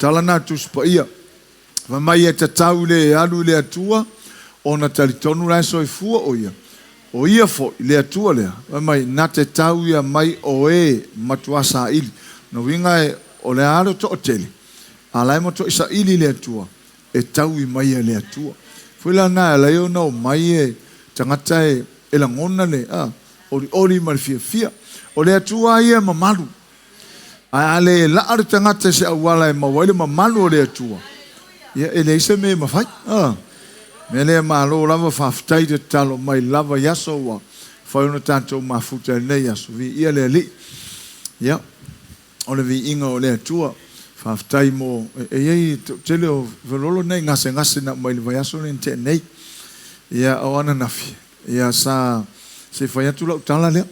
Tala na Tusi Paia. Fai mai e tatau i le e alu i le Atua ona talitonu la e soifua o Ia. O Ia foi, le Atua lea, fai mai, na te tau ia mai o e matuā saili. Lona uiga e, o le a le toatele, a la e matuai saili le Atua, e taui mai e le Atua. Foi la na e ala ai ona omai e tagata e, e lagona le, a, olioli ma le fiafia. O le Atua ia e mamalu. Ae a le laa le tagata i se auala e maua ai le mamalu o le Atua, ia e leai se mea e mafai. A mea lea, malo lava, faafetai le tatalo mai lava i aso ua fai ona tatou mafuta i lenei aso. Viia le Alii. Ia, o le viiga o le Atua. Faafetai mo, e i ai toatele o felolo nei gasegase na aumai i le vaiaso lea na tea nei. Ia, o ananafi, ia sa se i fai atu lau tala lea.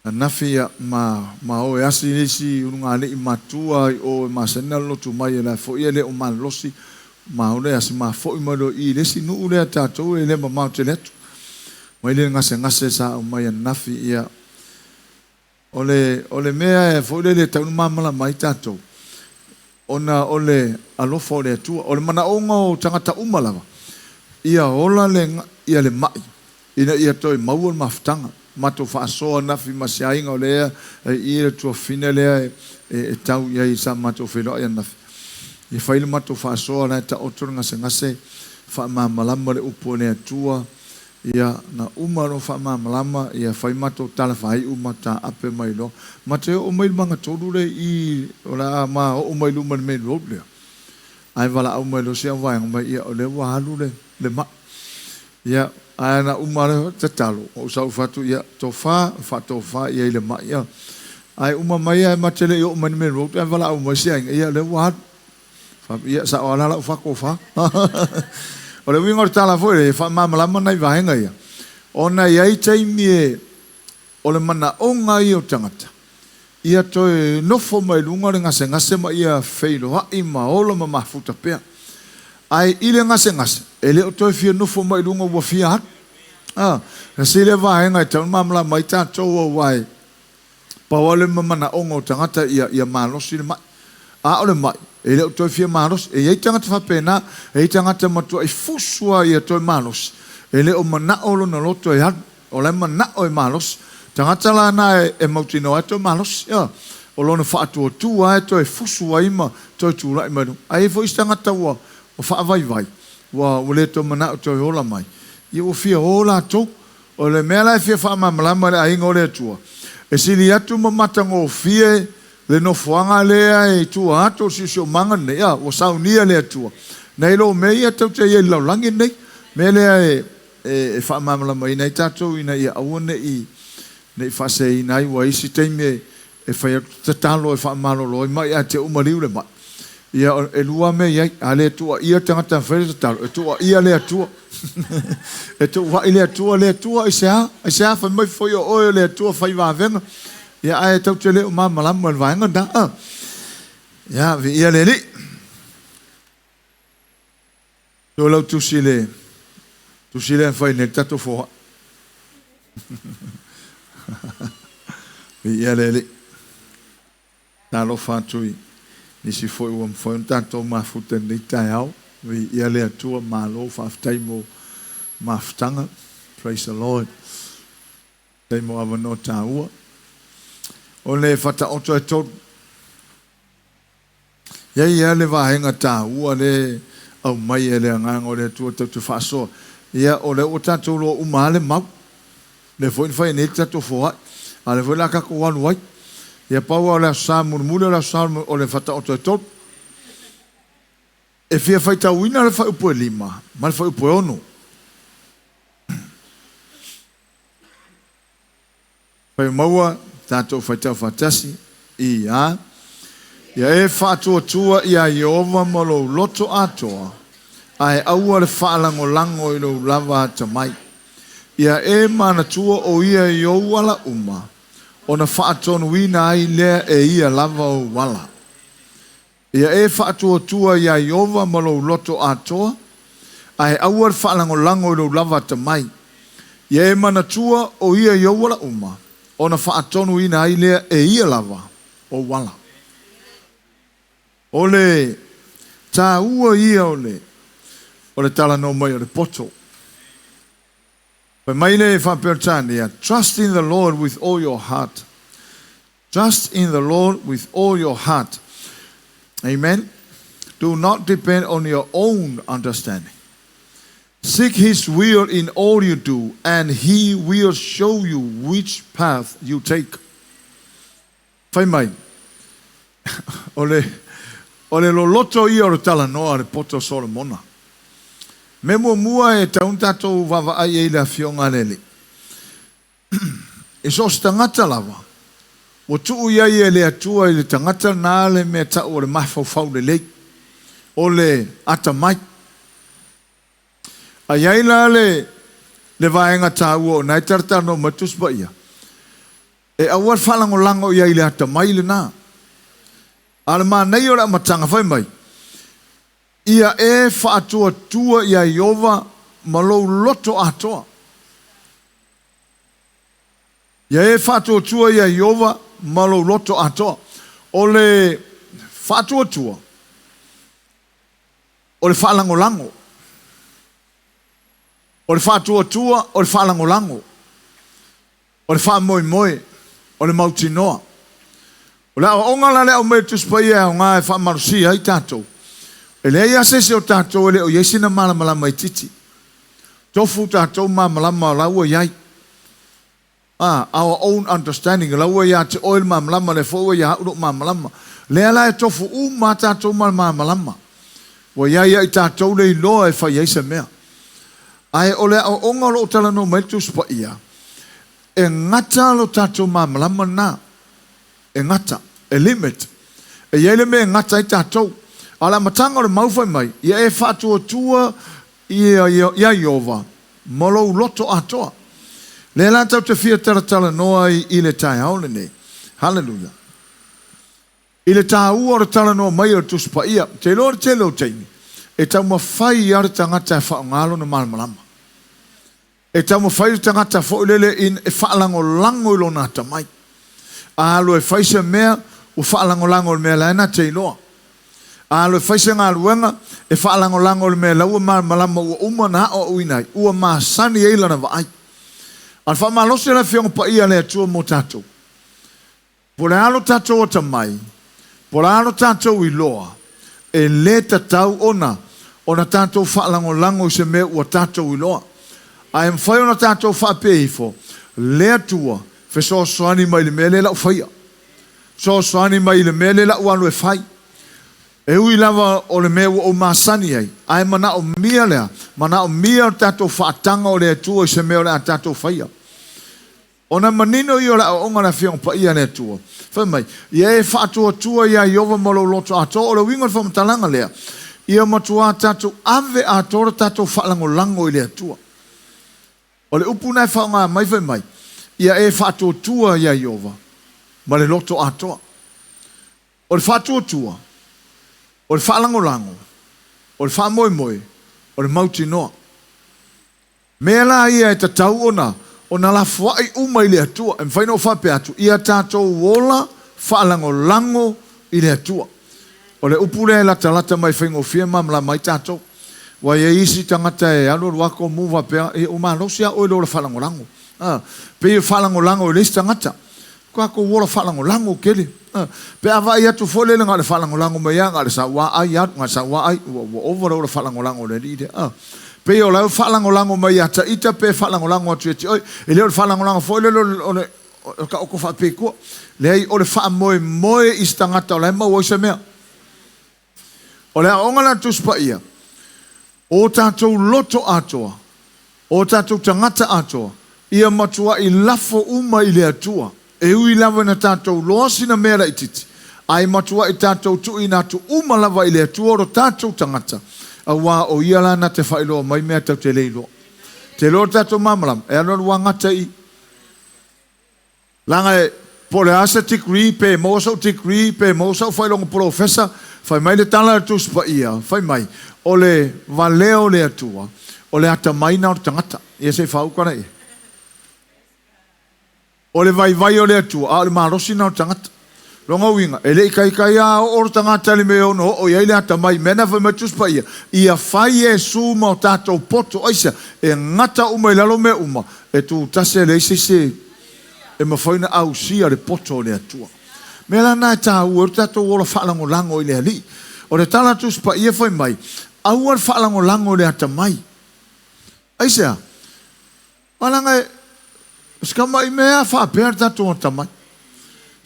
Ananafi ia ma ma o e asi le isi ulugalii matua i o e masani na lotu mai e la foi e le o malolosi ma o le asi ma foi mai loa i i le isi nuu lea tatou e le mamao tele atu mai le gasegase sa aumai ananafi ia o le o le mea e foi lele e tatau ona malamalama ai tatou ona o le alofa o le Atua o le manaoga o tagata uma lava ia ola le ia le mai ina ia toe maua le mafutaga. Matou faasoa anafi ma se aiga o lea e i le tuafafine lea e tau i ai sa matou feiloai anafi. Ia fai le matou faasoa la e taoto le gasegase, faamalamalama le upu a le Atua, ia na uma loa faamalamalama, ia fai matou tala faaiu ma taape mai loa. Ma toe oo mai le magatolu lea i i, o le a ma oo mai luma i le main road lea. Ae valaau mai loa si au vaega mai, ia o lea ua alu le mai. Ia, ae na uma lea tatalo, ou sau fatu, ia, tofa, faatofa i ai le mai, ia. Ae uma mai ae ma te le i oo mai i le main road, ae valaau mai si aiga, ia, lea ua alu. Fai, ia, sao lava la lau faatofa. O le uiga o le tala foi lea, e faamalamalama nai vaega ia, ona e i ai taimi e, o le manaoga ia o tagata, ia toe nofo mai luga o le gasegase ma ia feiloai ma ola ma mafuta pea. Ae i le gasegase, e le o toe fia nofo mai luga ua fia alu. A, tasi lea vaega e tatau ona malamalama ai tatou aua e pau lava le manaoga o tagata ia, ia malosi le mai. A o le mai, e le o toe fia malosi. E i ai tagata faapena, e i ai tagata matuai fusu lava ia toe malosi, e le o manao lona loto e alu. O la e manao e malosi. Tagata la na e mautinoa ai toe malosi. Ioe. O lona faatuatua lava e toe fusu ai ma toe tulai mai luga. Ae i ai foi isi tagata ua faavaivai, ua le toe manao e toe ola mai, ia ua fia o latou. O le mea la e fia faamalamalama i le aiga o le Atua, e sili atu ma matagofie le nofoaga lea i tua atu o le siosiomaga lenei, a ua saunia le Atua, nai lo mea ia tatou te i ai i le lalolagi lenei. Mea lea e e faamalamalamaina ai tatou ina ia aua ne i ne i faaseseina ai, ua isi taimi e fai atu tatalo e faamalolo ai mai ae te uma liu le mai. Ia e lua mea i ai, a le tuuaia le tagata e fai le tatalo, e tuuaia le Atua. E tuuai le Atua, le Atua aisea? Aisea fai mai foi o oe o le Atua fai vavega. Ia ae tatou te le o malamalama i le vaega lena. Ia viia le Alii. O lau tusi le tusi lea na fai nei le tatou foai. Viia le Alii. Talofa atu i nisi foi ua mafai ona tatou mafuta i lenei taeao. Viia le Atua, malo faafetai mo mafutaga. Praise the Lord. Faafetai mo avanoa taua. O le Fataoto e tolu. E i ai lava le vaega taua lea e aumai e le Agaga o le Atua tatou te faasoa. Ia, o lea ua tatou iloa uma lava le mau. Lea foi na fai nei le tatou foai, a o lea foi o le a tatou alu ai. Ia, pau lava o le Aso Sa mulimuli o le Aso Sa o le Fataoto e tolu. E fia faitauina le fuaiupu e 5 ma le fuaiupu e 6. Fai maua tatou faitau faatasi i a Ia e faatuatua iā Ieova ma lou loto atoa, ae aua le faalagolago i lou lava atamai. Ia e manatua o Ia i ou ala uma, ona faatonuina ai lea e Ia lava ou ala. Ia e faatuatua iā Ieova ma lou loto atoa, ae aua le faalagolago i lou lava atamai. Ia e manatua o Ia i ou ala uma, ona faatonuina ai lea e Ia lava ou ala. O le taua ia o le o le talanoa mai o le poto. Fai mai le Faa-Peretania, Trust in the Lord with all your heart. Trust in the Lord with all your heart. Amen. Do not depend on your own understanding. Seek His will in all you do, and He will show you which path you take. Fai mai, o le, o le loloto ia o le talanoa a le poto Solomona. Mea muamua e tatau ona tatou vaavaai ai i le Afioga a le Alii. I so o se tagata lava, ua tuu i ai e le Atua i le tagata lena le mea tau o le mafaufau lelei, o le atamai. A i ai la le, le vaega taua o na e talatalanoa mai le Tusi Paia, e aua le faalagolago i ai i le atamai lena. A o le manaia o le amataga fai mai, Ia e faatuatua iā Ieova ma lou loto atoa. Ia e faatuatua iā Ieova ma lou loto atoa. O le faatuatua, o le faalagolago. O le faatuatua, o le faalagolago. O le faamoemoe, o le mautinoa. O le aoaoga la lea aumai e le Tusi Paia e aoga e faamalosia ai tatou. E leai lava se isi o tatou e le o i ai sina malamalama itiiti. Tofu tatou malamalama o la ua i ai. Ah, our own understanding, o la ua ia te oe le malamalama, lea foi ua ia au lou malamalama. Lea la e tofu uma lava tatou ma le malamalama. Ua i ai ia i tatou le iloa e fai ai se mea. Ae o le aoaoga o lo o talanoa mai ai le Tusi Paia, e gata lo tatou malamalama lena. E gata. E limit. E i ai le mea e gata ai tatou. A o le amataga o le mau fai mai, ia e faatuatua iā Ieova ma lou loto atoa. Lea la tatou te fia talatalanoa ai i le taeao lenei. Haleluia. I le taua o le talanoa mai o le Tusi Paia, ou te iloa le tele o taimi, e taumafai lava le tagata e faaaoga lona malamalama. E taumafai le tagata foi lele in e faalagolago i lona atamai. A alu e fai se mea, ua faalagolago i le mea la e na te iloa. A alu e fai se galuega, e faalagolago i le mea la ua malamalama ua uma ona aoaoina ai, ua masani ai lana vaai. A o le faamalosi o le Afioga Paia a le Atua mo tatou, Po o le a lo tatou atamai, po o le a lo tatou iloa, e le tatau ona ona tatou faalagolago i se mea ua tatou iloa. Ae mafai ona tatou faapea ifo, Le Atua, fesoasoani mai i le mea lea la u faia. Fesoasoani mai i le mea lea la u alu e fai. E ui lava o le mea ua ou masani ai, ae manaomia lea, manaomia le tatou faataga o le Atua i se mea o le a tatou faia. Ona manino ia o le aoaoga a le Afioga Paia a le Atua, fai mai, Ia e faatuatua iā Ieova ma lou loto atoa. O le uiga o le faamatalaga lea, ia matuā tatou ave atoa le tatou faalagolago i le Atua. O le upu lena e faaaoga mai fai mai, Ia e faatuatua iā Ieova ma le loto atoa. O le faatuatua, o le faalagolago, o le faamoemoe, o le mautinoa. Mea la ia e tatau ona ona lafoai uma i le Atua. E mafai ona ou faapea atu, ia tatou ola faalagolago i le Atua. O le upu lea e latalata mai faigofie malamalama ai tatou. Ua i ai isi tagata e alualu lava tomu faapea, ia ua malosi lava oe i le ola faalagolago. A, pei e faalagolago i le isi tagata. Tatou ola faalagolago tele. A, pe a vaai atu foi lele na o le faalagolago mai lava, na o le sau lava ai alu, na o le sau lava ai, ua ova le ola faalagolago o le alii lea. A, pei o la e faalagolago mai ia ita pe faalagolago atu ia te oe. E le o le faalagolago foi lele o le taoto faapeitua. Leai, o le faamoemoe i se tagata o la e maua ai se mea. O le aoaoga la a le Tusi Paia, o tatou loto atoa, o tatou tagata atoa, ia matuai lafo uma i le Atua, e ui lava ina tatou loa sina mea laititi, ae matuai tatou tuuina atu uma lava i le Atua o lo tatou tagata, auā o Ia la na te faailoa mai mea tatou te le iloa. Te iloa lo tatou malamalama, e alualu agata i. Leaga e, po o le a se degree, pe maua sou degree, pe maua sou faailoga polofesa, fai mai le tala a le Tusi Paia, fai mai, o le valea o le Atua, o le atamai na o le tagata. Ia se i faauka lea i ai. O le vaivai o le Atua, a o le malosi na o le tagata. Lona uiga, e le i taitai lava oo le tagata i le mea e ono oo i ai le atamai i mea na fai mai Tusi Paia, ia fai Iesu ma o tatou poto. Aisea? E gata uma i lalo mea uma, e tutasi e leai se isi e mafai ona ausia le poto o le Atua. O le mea la lena e taua ai lo tatou ola faalagolago i le Alii. O le tala a Tusi Paia fai mai, aua le faalagolago i le atamai. Aisea? Aua leaga e, o si tamai mea lava faapea le tatou atamai.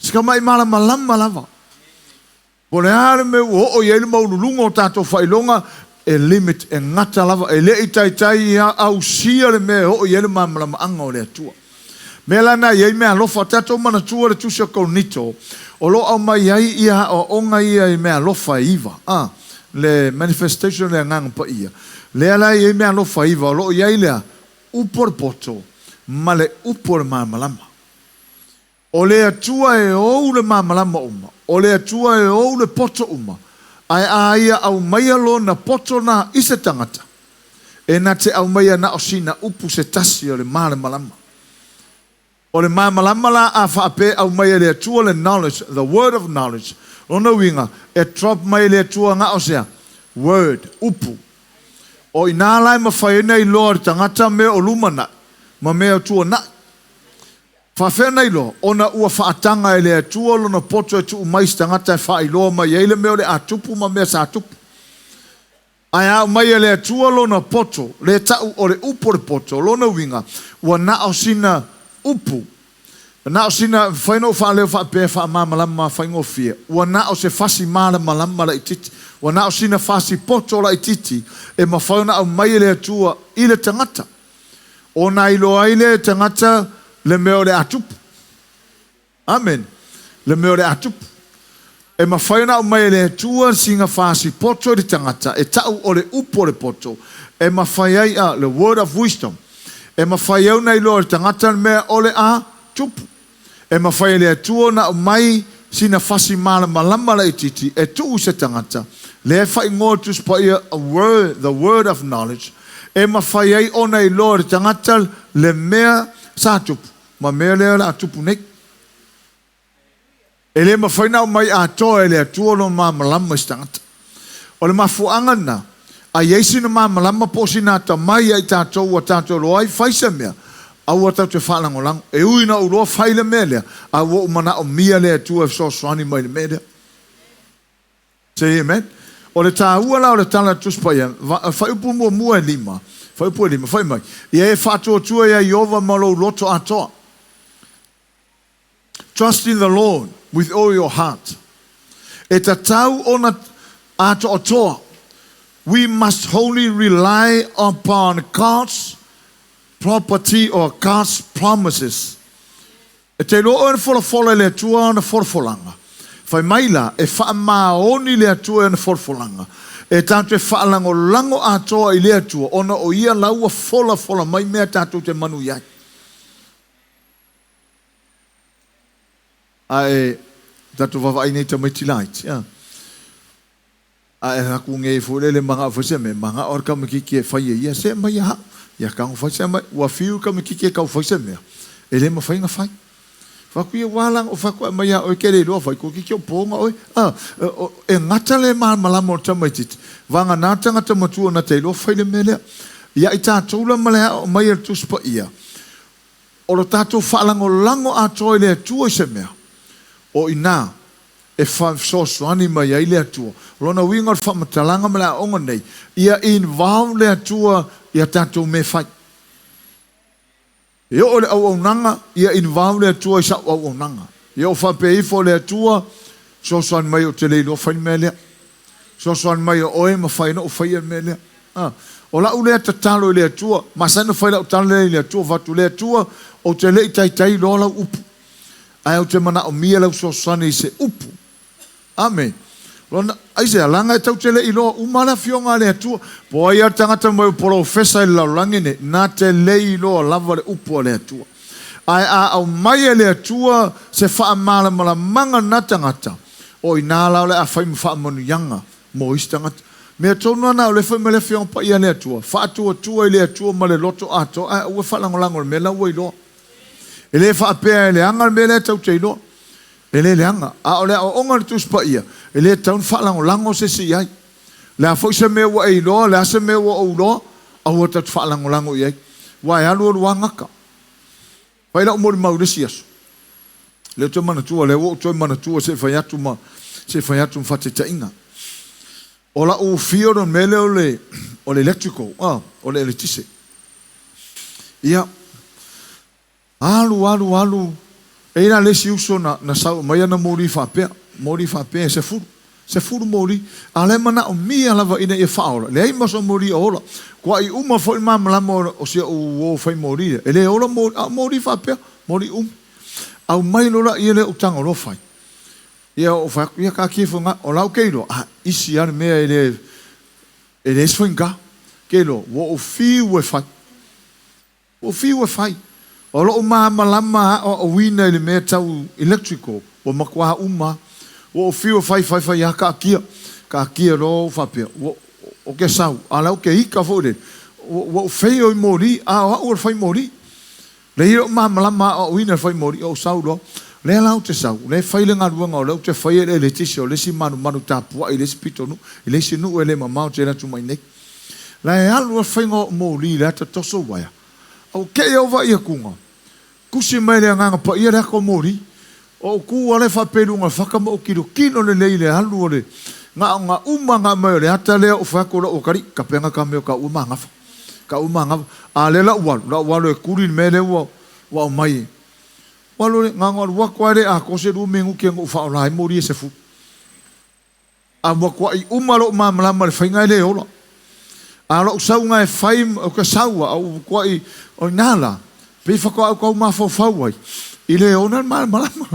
Si tamai malamalama lava. Po o le a le mea ua oo i ai le maualuluga o tatou faailoga, e limit, e gata lava, e le i taitai ausia le mea e oo i ai le malamalamaaga o le Atua. O le mea la lena e i ai meaalofa. Tatou manatua le Tusi a Korinito, o lo o aumai ai ia aoaoga ia i meaalofa e iva, a, le manifestation o le Agaga Paia. Lea la e i ai meaalofa e iva, o lo o i ai le a? Upu o le poto ma le upu o le malamalama. O le Atua e ou le malamalama uma, o le Atua e ou le poto uma, ae a ia aumaia Lona poto na i se tagata, e na te aumaia na o sina upu se tasi o le malamalama. O le malamalama la a faapea e aumai e le Atua le knowledge, the word of knowledge, lona uiga, e drop mai e le Atua na o se a? Word, upu. O i ina la e mafai ai ona iloa e le tagata mea o lumanai ma mea o tuanai. Faafefea ona iloa? Ona ua faataga e le Atua lona poto e tuu mai i se tagata e faailoa mai ai le mea o le a tupu ma mea sa tupu. Ae a aumai e le Atua lona poto, le tau o le upu o le poto, lona uiga, ua na o sina upu, na o sina, mafai ona ou faaleo faapea e faamalamalama faigofie, ua na o se fasi malamalama laitiiti, ua na o sina fasi poto laitiiti e mafai ona aumai e le Atua i le tagata. Ona iloa ai lea e tagata le mea o le a tupu. Amene. Le mea o le a tupu. E mafai ona aumai e le Atua sina fasi poto i le tagata e tau o le upu o le poto, e mafai ai a, le word of wisdom, e mafai ai ona iloa e le tagata le mea o le a tupu. E mafai e le Atua ona aumai sina fasi malamalama laitiiti e tuu i se tagata, lea e faaigoa e le Tusi Paia a word, the word of knowledge, e mafai ai ona iloa e le tagata le mea sa tupu ma mea lea o le a tupu nei. E le mafai ona aumai atoa e le Atua lona malamalama i se tagata. O le mafuaaga lena, a i ai sina malamalama po o sina atamai ia i tatou ua tatou iloa ai fai se mea, aua tatou te faalagolago. E ui ina ou iloa fai le mea lea, a ua ou manaomia le Atua e fesoasoani mai i le mea lea. Say amen. O le taua la o le tala a le Tusi Paia, fuaiupu muamua e lima, fuaiupu e lima, fai mai, Ia e faatuatua iā Ieova ma lou loto atoa. Trust in the Lord with all your heart. E tatau ona atoatoa. We must wholly rely upon God's property or God's promises. E te iloa oe na folafola e le Atua ana folafolaga. Fai mai la, e faamaoni le Atua i ana folafolaga. E tatou te faalagolago atoa i le Atua ona o Ia la ua folafola mai mea tatou te manuia ai. Ae tatou vaavaai nei tamaiti laiti, a. Ae aku nei foi lele manao fai se mea, manao le tamaititi e fai e ia, se mai ia hau. Ia tago fai se mai, ua fiu le tamaititi e tau fai se mea, e le mafai ona fai. Fai atu ia, ua ala ona ou fai atu e aumai ia oe, e te le iloa fai, toeitiiti o po ona oe. A, e gata le malamalama o le tamaititi, vagana le tagata matua na te iloa fai le mea lea. Ia i tatou la ma le aoao mai a le Tusi Paia, o lo tatou faalagolago atoa i le Atua i se mea, o i ina e fesoasoani mai ai le Atua. O lona uiga o le faamatalaga ma le aoaoga nei, ia involve le Atua i a tatou mea e fai. E oo i le auaunaga, ia involve le Atua i sau auaunaga. Ia ou faapea ifo, Le Atua, fesoasoani mai ou te le iloa fai le mea lea. Fesoasoani mai o Oe e mafai ona ou faia le mea lea. A, o lau lea tatalo i le Atua, masani ona fai lau tala lea i le Atua, fai atu, Le Atua, ou te le i taitai loa lau upu. Ae ou te manaomia lau fesoasoani i se upu. Amene. Lona, aisea, leaga e tau te le i iloa uma le Afioga a le Atua. Po o ai lava le tagata mai o polofesa i le lalolagi nei, na te le iloa lava le upu a le Atua. Ae a aumai e le Atua se faamalamalamaga na tagata, o i ina la o le a fai ma faamanuiaga mo isi tagata. Mea tonu lava na o lea fai mai le Afioga Paia a le Atua, faatuatua i le Atua ma le loto atoa, ae aua e faalagolago i le mea la ua iloa. E le faapea e leaga le mea lea tau te iloa. E le leaga. A o le aoaoga a le Tusi Paia, e le tatau ona faalagolago se isi i ai. O le a foi se mea ua e iloa, o le a se mea ua ou iloa, aua tatou te faalagolago i ai, aua e alu alu lava gata. Fai lau molimau i le isi aso. Lea ou te manatua, lea ua ou toe manatua se i fai atu ma, se i fai atu ma faataitaiga. O lau field o le mea lea o le, o le electrical, o le eletise. Ia, alu, alu, alu, e i ai la le isi uso na, na sau aumai ana moli faapea, moli faapea e sefulu, sefulu moli, a o la e manaomia lava ina ia faaola, leai ma sona moli o ola. Kuai uma foi le malamalama o si au uo fai moli lea, e le ola moli, a o moli faapea, moli umi. Aumai loa laia lea ou tago loa fai. Ia ou fai atu, ia taatia ifo i ina, o la ou te iloa, a isi lava le mea e le, e leai se faigata. Ke iloa, ua ou fiu e fai. Ua fiu e fai. O lou malamalama aoaoina i le mea tau electrical, ua matua uma lava. Ua ou fiu e fai, fai, fai lava, taatia, taatia loa ou faapea, ua, ou te sau, a o la ou te ita foi lele, ua ou feio i moli, a o au o le fai moli. Lea lou malamalama aoaoina i le fai moli, ou sau loa. Lea la ou te sau, lea e fai le galuega o lea ou te faia i le eletise o le isi manumanu tapuai i le isi pitonuu, i le isi nuu e le mamao tele atu mai nei. La e alu a faiga o moli le ata toso uaea. A ua kei au vaai atuga, tusi mai le Agaga Paia le ata o moli. O ou tu a le faapea i luga o le fata ma ou tilotilo lelei i le alu o le gaoga uma ga mai o le ata lea ou fai atu o lau atalii, tapena ta mea o taua ma gafa. Taua ma gafa. A lea la ua alu, la ua alu e tuli le mea lea ua aumai. Ua alu le gaga alu atu a e le atoa se lua minute na ou faaola ai moli e sefulu. A matuai uma lou malamalama i le faiga e le ola. A o lou sauga e fai, ou te sau a ou matuai, o i ina la, pei faatoa ou tau mafaufau ai i le ona le malamalama.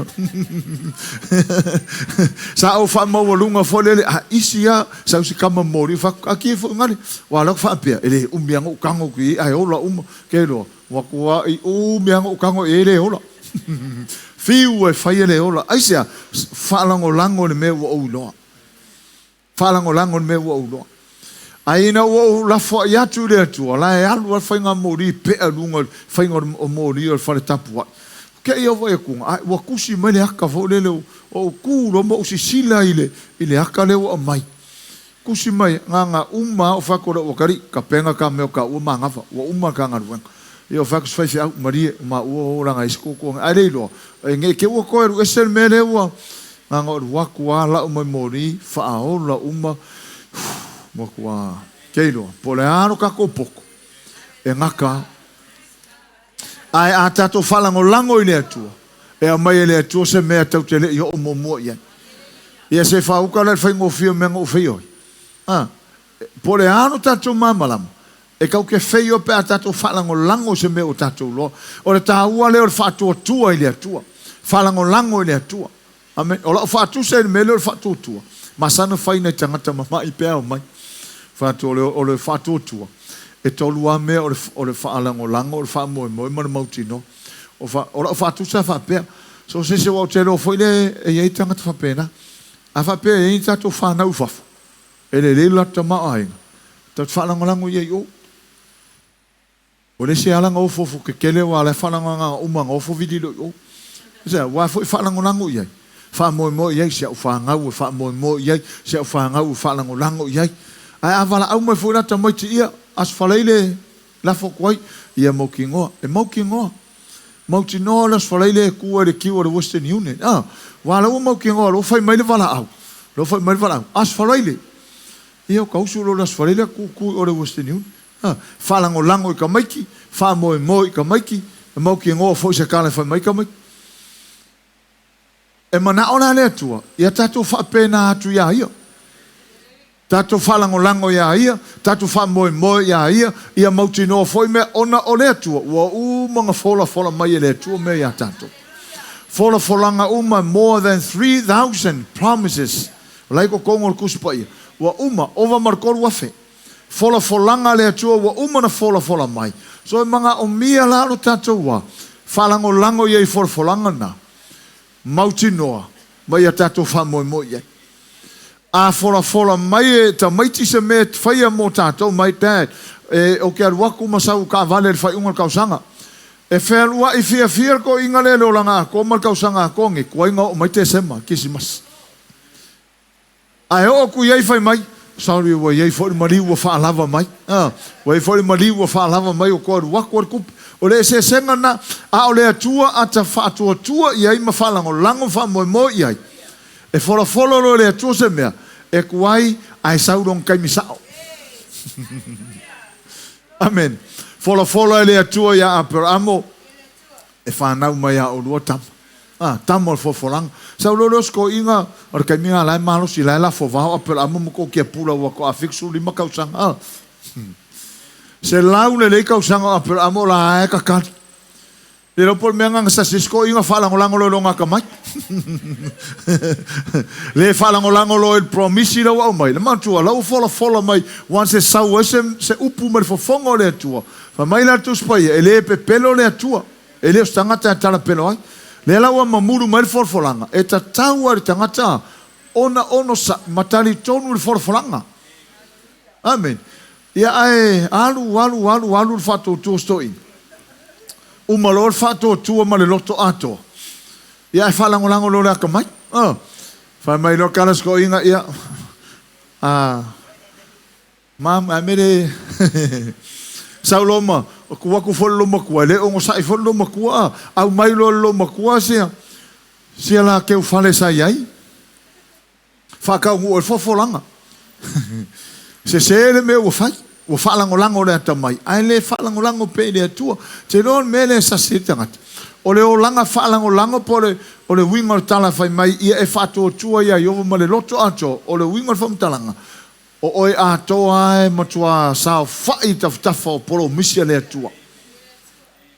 Sa ou faamaualuga foi lele, a isi a, sau si tama moli, fai atu, taatia ifo i gale. Aua o lea ou te faapea, e le umi lava ona ou tago atu i ai, ae ola uma, ke iloa, ua matuai umi lava ona ou tago i ai e le ola. Fiu e fai e le ola. Aisea? Faalagolago i le mea ua ou iloa. Faalagolago i le mea ua ou iloa. Ae ina ua ou lafoai atu i le Atua, la e alu lava le faiga moli pea i luga o le faiga o moli o le fale tapuai. Te i au vaai atuga, ae ua tusi mai le ata foi lele o ou tu loa ma ou sisila i le, i le ata lea ua aumai. Tusi mai, na na uma lava o fai atu o lau atalii, tapena ta mea o taua manava, ua uma ta galuega. Ia o fai atu si faifeau, malie, o maua o laga ai si tuatua nei. Ae le iloa, e nei te ua toe alu ese le mea lea ua, na na alu atu lava lau mai moli, faaola uma, matua, te iloa, po o le a lo tatou poto, e gata lava. Ae a tatou faalagolago i le Atua, e aumai e le Atua se mea tatou te le i oo muamua i ai. Ia se faauka lea i le faigofie o mea na ou feia ai. A, po o le a lo tatou malamalama, e tatou te feio pe a tatou faalagolago i se mea ua tatou iloa. O le taua lea o le faatuatua i le Atua. Faalagolago i le Atua. Amene. O lau faatusa i le mea lea o le faatuatua, masani fai nai tagata mama'i pe a omai. Fai atu o le, o le faatuatua, e tolu lava mea o le, o le faalagolago, o le faamoemoe ma le mautinoa. O, fa, o lau faatusa faapea, so o se isi aua ou te iloa foi lea e i ai tagata faapena. A faapea e i ai ni tatou fanau i fafo, e lelei lo latou tamaoaiga, tatou te faalagolago i ai i o. O le isi ala na ofoofo kekele aua o la e faalagolago uma na ofo vili loa i o. Aisea? Aua foi faalagolago i ai, faamoemoe i ai, si au fanau e faamoemoe i ai, si au fanau e faalagolago i ai. Ae a valaau mai foi la tamaiti ia, Aso Faraile lafo atu ai, ia mautinoa, e mautinoa. Mautinoa o le Aso Faraile e tu ai le queue a le Western Union. A, aua o la ua mautinoa o la ua fai mai le valaau, o la ua fai mai le valaau, Aso Faraile. Ia o ka usu loa le Aso Faraile tu tu i o le Western Union. Faalagolago i tamaiti, faamoemoe i tamaiti, e mautinoa foi se tala e fai mai tamaiti. E manao la le Atua ia tatou faapena atu iā Ia, tatou faalagolago iā Ia, tatou faamoemoe iā Ia, ia mautinoa foi mea ona o le Atua ua uma ona folafola mai e le Atua mea iā tatou. Folafolaga uma, more than 3,000 promises, o la e i totonu o le Tusi Paia, ua uma, ova ma le 3,000. Folafolaga a le Atua ua uma ona folafola mai. So e manaomia la lo tatou wa faalagolago i ai i folafolaga na, mautinoa ma ia tatou faamoemoe i ai. A folafola mai e tamaiti se mea e faia mo tatou, my dad, e, ou te alu atu ma sau taavale i le faaiuga o le tausaga. E fealuaʻi fiafia le toeaina lea i le olaga atoa ma le tausaga atoa nei, tuai ona oo mai Tesema, Kerisimasi. Ae oo atu i ai fai mai, Sorry ua i ai foi le maliu ua faalava mai. Ua i ai foi le maliu ua faalava mai ua toe alu atu ai le tupe. O le eseesega lena, a o le Atua ata faatuatua i ai ma faalagolago ma faamoemoe i ai, e folafolo loa e le Atua se mea, e tuai ae sau lona taimi sao. Amene. Folafola e le Atua iā Aperamo, e fanau mai a olua tama. A, tama o le folafolaga. Sau loa lea o si toeaina, o le taimi lena la e malosi, la e lafo vao Aperamo ma toatia pula ua toa 75 tausaga. A, 100 lelei tausaga o Aperamo o la e tatali. Le iloa po o le mea lena na sasi ai si toeaina faalagolago loa i lona atamai. Le faalagolago loa i le promisi lea ua aumai. Le manatua, la ua folafola mai once e sau ai se, se upu mai le fofoga o le Atua. Fai mai la le Tusi Paia, e le pepelo le Atua. E le o se tagata e talapelo ai. Lea la ua mamulu mai le folafolaga, e tatau lava i le tagata ona onosai ma talitonu i le folafolaga. Amene. Ia ae alu, alu, alu, alu le faatuatua o si toeaina. Uma loa le faatuatua ma le loto atoa. Ia ae faalagolago loa le atamai. Oh. Fai mai loa tala si toeaina, ia, ah, Mom, ae mea le sau loa ma tu atu foi le loomatua, e le onosai foi le loomatua, a aumai loa e le loomatua sia, sia la fale sa i ai. Faataunuu ai le folafolaga. Sese le mea ua fai, ua faalagolago le atamai, ae le faalagolago pea i le Atua. Te iloa o le mea lea e sasi ai le tagata, o le olaga faalagolago po o le, o le uiga o le tala fai mai, ia e faatuatua iā Ieova ma le loto atoa, o le uiga o le faamatalaga, o oe atoa lava e matua saofai i tafatafa o polomisi a le Atua.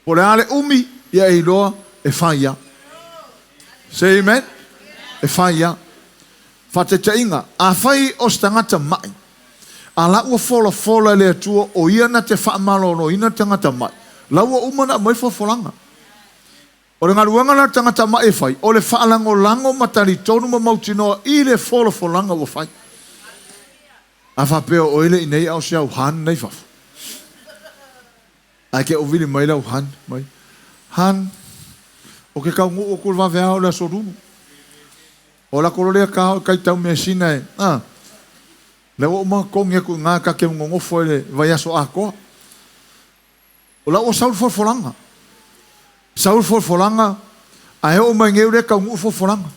Po o le a le umi, ia e iloa e fai lava. Say amen. E fai lava. Faataitaiga, afai o se tagata maʻi, a la ua folafola e le Atua o ia na te faamaloloina le tagata maʻi, la ua uma ona aumai le folafolaga. O le galuega la le tagata maʻi e fai, o le faalagolago ma talitonu ma mautinoa i le folafolaga ua fai. A faapea o oe le i nei a o se au han nei fafo. Ae ke ʻōwili mai lau Han mai, Han, ʻo ke kaunuu aku o le waweao i le aso lulu. O lako loa lea ka o kai tau measina e, a, lea ua uma totogi aku i ina ta te nonofo ai le vaiaso atoa. O la ua sau le folafolaga. Sau le folafolaga, ae oo mai nei o lea e taunuu le folafolaga.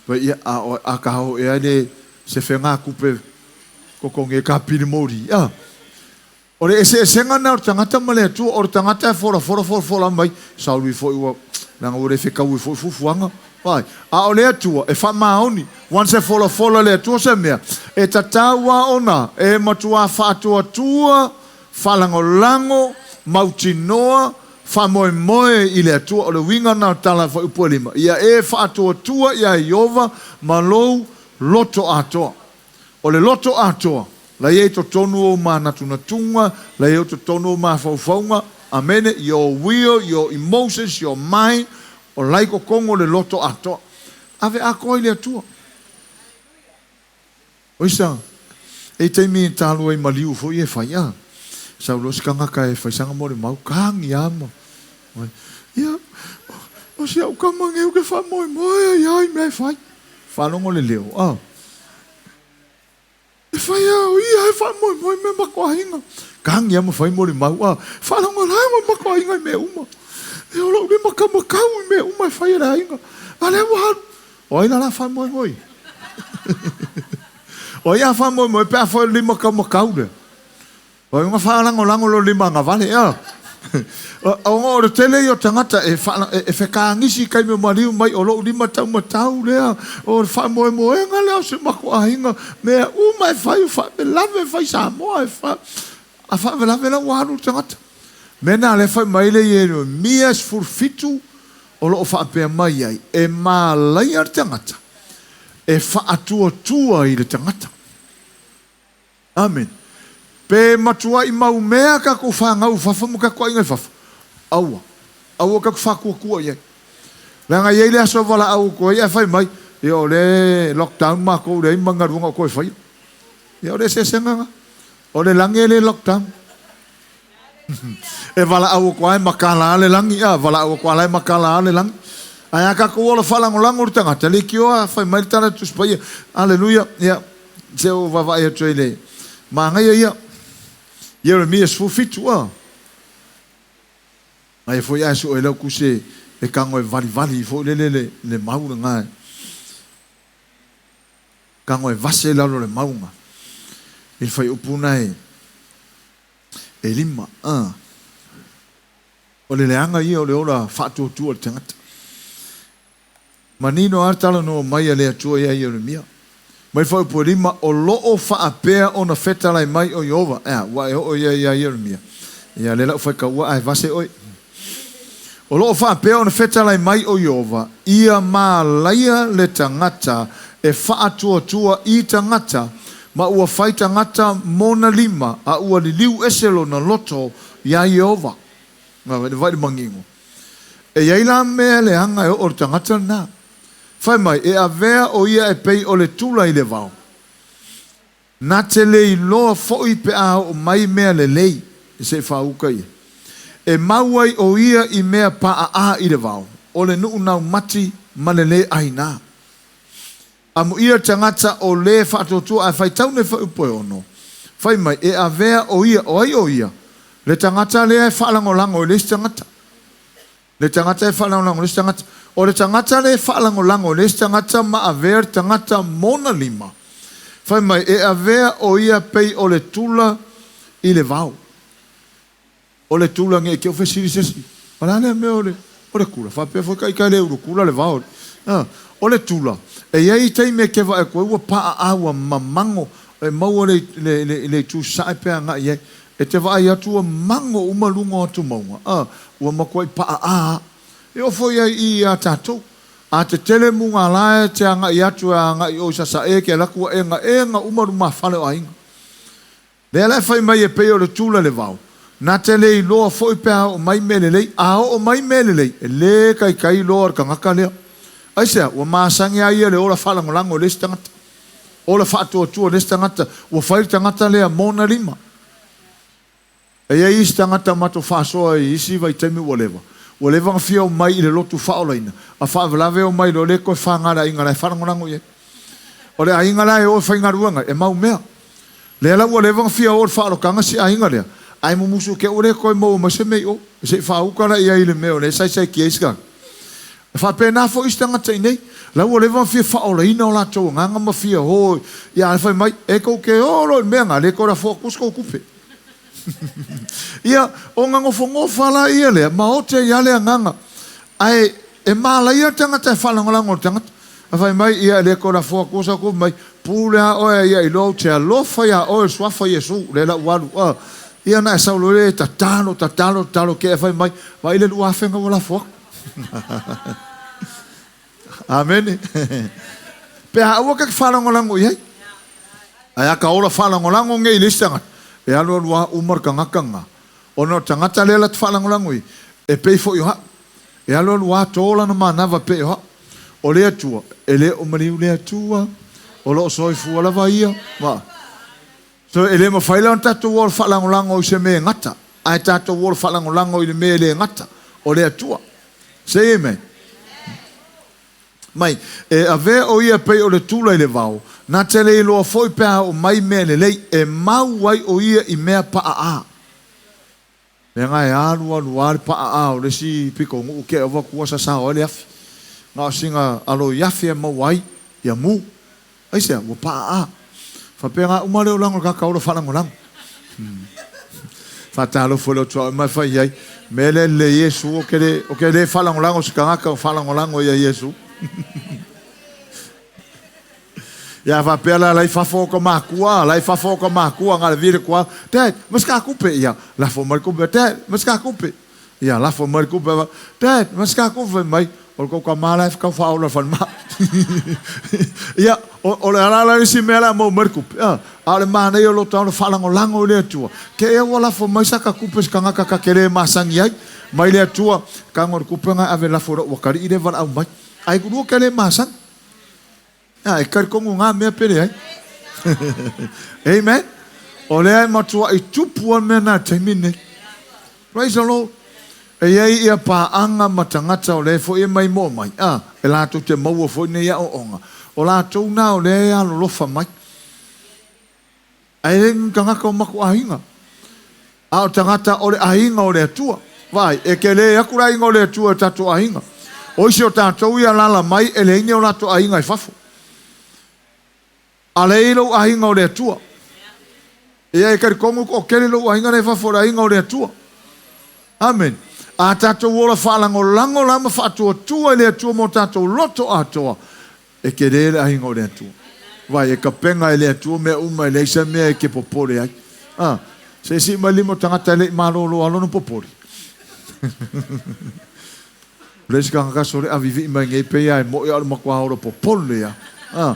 Fai ia, a, o, a ka o ea le se fega tupe totogi ai ka pili moli, a. O le eseesega lena o le tagata ma le Atua. O le tagata e folafola folafola mai, saului foi ua, leaga ua le fetaui foi fuafuaga. Vaai. A o le Atua, e faamaoni. Once e folafola e le Atua se mea, e tatau lava ona e matuā faatuatua, faalagolago, mautinoa, faamoemoe i le Atua. O le uiga lena o le tala fuaiupu e lima, Ia e faatuatua iā Ieova ma lou loto atoa. O le loto atoa, la i ai totonu ou manatunatuga, la i ai totonu ou mafaufauga, amene, your will, your emotions, your mind, o la i totonu o le loto atoa. Ave atoa i le Atua. Oisa, e taimi e talua i maliu foi e fai, a, sau loa se tagata e fai sana molimau, kagi lava ma, ia, o si au tama nei ou te faamoemoe ai lava i mea e fai. Faalogo le leo, a. E fai a o ia e faamoemoe i mea matou aiga. Kagi a ma fai molimau, a. Faalagolago matou aiga i mea uma. E o lou lima taumatau i mea uma e fai e le aiga. A lea ua alu. O ai la la faamoemoe? O ai a faamoemoe pe a fai o le lima taumatau lea? O ai ona faalagolago lona lima agavale, ea? Ona o le tele ia o tagata e, e, e fekagisi i taimi o maliu mai o lou lima taumatau lea, o le faamoemoega lea o si matou aiga, mea uma e fai, o faalavelave e fai Samoa, e fa... a faalavelave la ua alu le tagata. Mea na lea fai mai le Ieremia 17 o lo o faapea mai ai, e malaia le tagata, e faatuatua i le tagata. Amene. Pe matuai mau mea tatou fanau i fafo ma tatou aiga i fafo, aua, aua tatou faatuatua i ai. Leaga e i ai le aso e valaau atu ai ae fai mai, ia o lea e lockdown matou leai ma galuega o toe faia. Ia o le eseesega lena. O le lagi e le lockdown. E valaau atu lava e matala lava le lagi, a, valaau atu lava la e matala lava le lagi. Ae a tatou ola faalagolago i le tagata, leitioa fai mai le tala a le Tusi Paia. Aleluia! Ia, se o vaavaai atu ai i le manaia ia. Ieremia 17, a. Aia foi ae sue lau tusi e tago e valivali foi lele le, le mau lena. Tago e vase i lalo o le mauga i le fuaiupu na e, e 5. A. O le leaga ia o le ola faatuatua o le tagata. Manino lava le talanoa mai a le Atua ia Ieremia. Mai fuaiupu e 5, o lo o faapea ona fetalai mai o Ieova. Ea, ua e oo ia ia Ieremia. Ia, lea la u faitaua ae vase oe. O lo o faapea ona fetalai mai o Ieova, ia malaia le tagata e faatuatua i tagata, ma ua fai tagata mona lima, a ua liliu ese lona loto iā Ieova. Vaai le manino. E i ai la mea leaga e oo i le tagata lena. Fai mai, e avea o ia e pei o le tula i le vao. Na te le iloa foi pe a oo mai mea lelei, e se i faauka ia. E mau ai o ia i mea paaā i le vao, o le nuu naumati ma le le aina. Amuia le tagata o le faatuatua ae faitau nei fuaiupu e ono. Fai mai, e avea o ia, o ai o ia? Le tagata lea e faalagolago i le isi tagata. Le tagata e faalagolago i le isi tagata. O le tagata lea e faalagolago i le isi tagata ma avea le tagata mona lima. Fai mai, e avea o ia pei o le tula i le vao. O le tula nei ke o fesili se isi, o le a lea mea o le, o le tula? Faapea foi ka ika le ulu kula le vao. O le tula, e i ai taimi e keva e koe ua paaā ua mamago e maua le, le, le, le itu sae pe agai i ai. E te vaai atu ua mago uma luga o atu mauga, ua matuai paaā. E oo foi ai i i a tatou. A tetele muga la e te agai atu e agai o i Sasae ke alu atu ua egaega uma lumafale o aiga. Lea la e fai mai e pei o le tula le vao, na te le iloa foi pe a oo mai mea lelei, a oo mai mea lelei, e le kaikai loa le tagata lea. Aisea? Ua masani a ia le ola faalagolago i le isi tagata, ola faatuatua i le isi tagata, ua fai le tagata lea mona lima. E i ai isi tagata matou faasoa i isi vaitaimi ua leva, ua leva ona fia omai i le lotu faaolaina, a faalavelave omai loa le toe faga le aiga la e faalagolago i ai. O le aiga la e o e faigaluega e mau mea. Lea la ua leva ona fia o i le faaolotaga si aiga lea, ae mumusu te ua le toe maua mai se mea i o, se i faauka la i ai i le mea o lea e saisaitia ai si tagata. E faapena foi isi tagata i nei, la ua leva ona fia faaolaina o latou agaga ma fia o ia ae fai mai, e tou te o loa i le mea na, le toe lafo atu se tou tupe. Ia, ona nofonofa la ia lea, ma ote ai lava le agaga. Ae e malaia le tagata e faalagolago i le tagata. A fai mai, ia, e le toe lafo atua sau tupe mai, pule a oe ia iloa ou te alofa iā oe i le suafa Iesu, lea la ua alu, a. Ia ona e sau loa lea e tatalo, tatalo, tatalo, ke e fai mai, vaai le 2000 ua lafo atu. Amene. Pe a aua ka te faalagolago i ai. Ae a ka ola faalagolago nei i le isi tagata, e alualu lava uma le tagata lena. Ona o le tagata lea la te faalagolago i, e pei foi o hau. E alualu lava to lana manava pei o hau. O le Atua, e le o maliu le Atua, o lo o soifua lava Ia. Ma, so e le mafai la ona tatou ola faalagolago i se mea e gata, ae tatou ola faalagolago i le mea e le gata, o le Atua. Say amen. Mai, e avea o ia pei o le tula i le vao, na te le iloa foi pe a oo mai mea lelei, e mau ai o ia i mea paaā. Leaga e alu alu a le paaā o le isi pito nuu ke ova atu sasao ai le afi. Na o sina alo i afi e maua ai ia mu. Aisea? Ua paaā. Faapea uma le olaga o le tagata ola faalagolago. Faatalofa i lou tuaoi ma e fai ai, mea lea lelei Iesu, ou te le, ou te le faalagolago i se tagata o faalagolago ia Iesu. Ia faapea la, la i fafo o ka matua, la i fafo o ka matua, na le vile kua, Dad, mas ka kupe, ia, lafo mai le kupe, Dad, mas ka kupe. Ia, lafo mai le kupe, Dad, mas ka kupe mai, o le kou tama la e kau faaola i le falemai. Ia, o le ala la le isi mea la e maua mai le kupe, a o le manaia o lou taola faalagolago i le Atua. Ke ea ua lafo mai sa ka kupe se tagata ka te le masani ai, mai le Atua, tago o le kupe na e ave lafo i lou atalii lea e valaau mai. Ae kulua ke le masani. A, e talitonu ngā mea pe leai. Amen. O lea e matuai tupu a le mea na taimi nei. Praise the Lord. E i ai ia paaga ma tagata o lea foi e maimoa mai, a, e latou te maua foi nei aoaoga, o latou na o lea e alolofa mai. Ae le ni tagata o matou aiga, a o tagata o le aiga o le Atua. Vaai, e tele atu le aiga o le Atua i o tatou aiga. O isi o tatou ia alaala mai e leai ni o latou aiga i fafo. A lea e i ai lou aiga o le Atua. Ia e talitonu toatele lou aiga la i fafo o le aiga o le Atua. Amene. A tatou ola faalagolago la ma faatuatua i le Atua ma o tatou loto atoa, e tele le aiga o le Atua. Vai, e tapena e le Atua mea uma e leai se mea e te popole ai. A, se i sii mai le lima o tagata e le i malolo a lona popole. O le isi tagata sole avivii mai nei pei a e moʻi a o le matua ola popole a. A.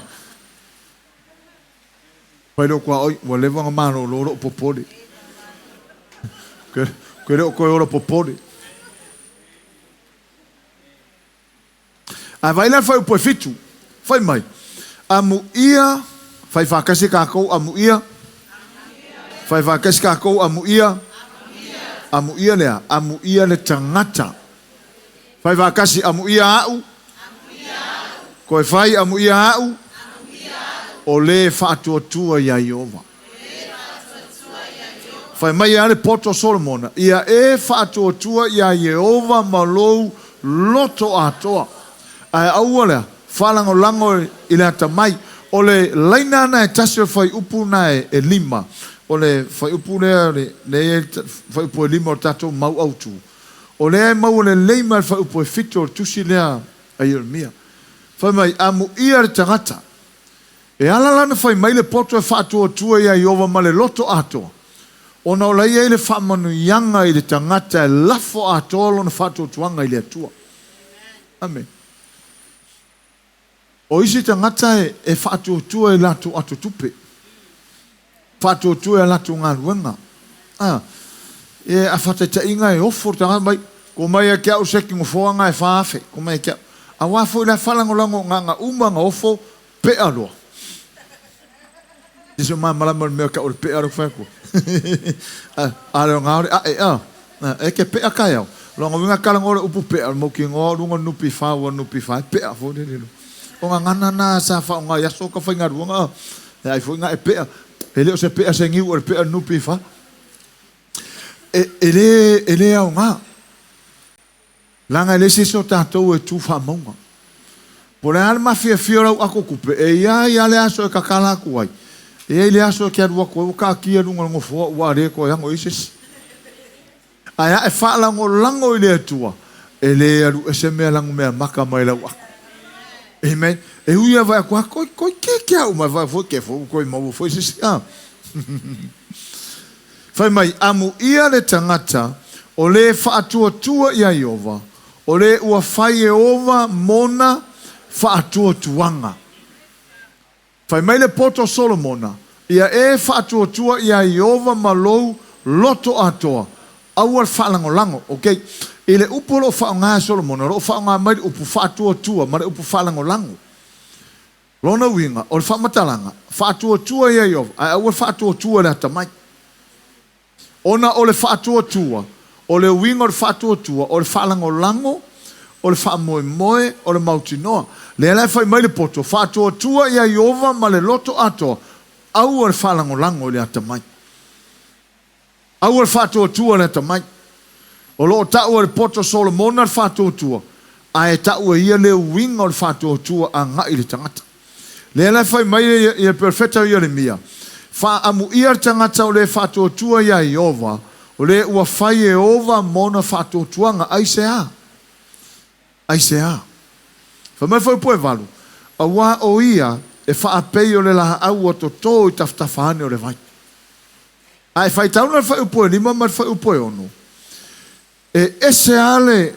Fai leo kua oi, ua leva ona malolo lou popole. Ke le o toe ola popole. Ae vaai la le fuaiupu e fitu, fai mai, Amuia, fai faatasi tatou, amuia, fai faatasi tatou, amuia, amuia le a? Amuia le tagata. Fai faatasi, amuia au, toe fai, amuia au, o le faatuatua iā Ieova. Fai mai a le poto o Solomona, Ia e faatuatua iā Ieova ma lou loto atoa, ae aua lea faalagolago i le atamai. O le laina na e tasi o le fuaiupu na e lima, o le fuaiupu lea lea e i ai le fuaiupu e lima o le tatou mau autu, o lea e maua lelei mai le fuaiupu e fitu o le tusi lea a Ieremia. Fai mai, Amuia le tagata. E ala la ona fai mai le poto e faatuatua iā Ieova ma le loto atoa, ona o la i ai le faamanuiaga i le tagata e lafo atoa lona faatuatuaga i le Atua. Amene. O isi tagata e faatuatua i latou ato tupe, faatuatua i a latou galuega. A, e a faataitaiga e ofo le tagata mai, ko mai ia te au se ki nofoaga e 4,000, ko mai ia te au. Aua foi la e faalagolago gaga uma na ofo pea loa. Nisi o malamalama i le mea o tau o le pea lea ou fai atu. A le o na o le ae a. E ke pea taeao. Lona uiga talanoa le upu pea, o le mautinoa o luga o le NPF ua NPF e pea foi lele loa. O gagana na sa faaaoga i aso o ka faigaluega a. E ai foi na e pea. E le o se pea se niu o le pea o le NPF. E, e, le, e le aoga. Leaga e leai se isi o tatou e tu faamauga. Po o le a le mafiafia o lau ato tupe, e i ai lava le aso e tatala atu ai, e i ai le aso e te alu atu ai ua taatia i luga o le nofoa ua le toe ago i ai se isi. Ae a e faalagolago i le Atua, e le alu ese mea lanumeamata mai lau ato. Amen. E ui lava e atu, a koi, koi ke ke au mai vai foi ke foi koi maua foi se isi. Ah. Fai mai, Amuia le tagata o le faatuatua iā Ieova, o le ua fai Ieova mona faatuatuaga. Fai mai le poto o Solomona, Ia e faatuatua iā Ieova ma lou loto atoa, aua le faalagolago. Ok. I le upu o lo o faaaoga e Solomona, o lo o faaaoga mai le upu faatuatua ma le upu faalagolago. Lona uiga, o le faamatalaga, faatuatua iā Ieova, ae aua le faatuatua i le atamai. Ona o le faatuatua, o le uiga o le faatuatua, o le faalagolago, o le faamoemoe, o le mautinoa. Lea la e fai mai le poto, faatuatua iā Ieova ma le loto atoa, aua le faalagolago i le atamai. Aua le faatuatua le atamai. O lo o taua e le poto Solomona le faatuatua, ae tau e ia le uiga o le faatuatua agai i le tagata. Lea la e fai mai i le perofeta o Ieremia, Faaamuia le tagata o le faatuatua iā Ieova, o le ua fai e Ieova mona faatuatuaga. Aisea? Aisea? Fai mai foi po e valu, Auā o ia e faapei o le laau ua totō i tafatafa ane o le vai. A e faitauna le fuaiupu e lima ma le fuaiupu e ono, e ese lava le,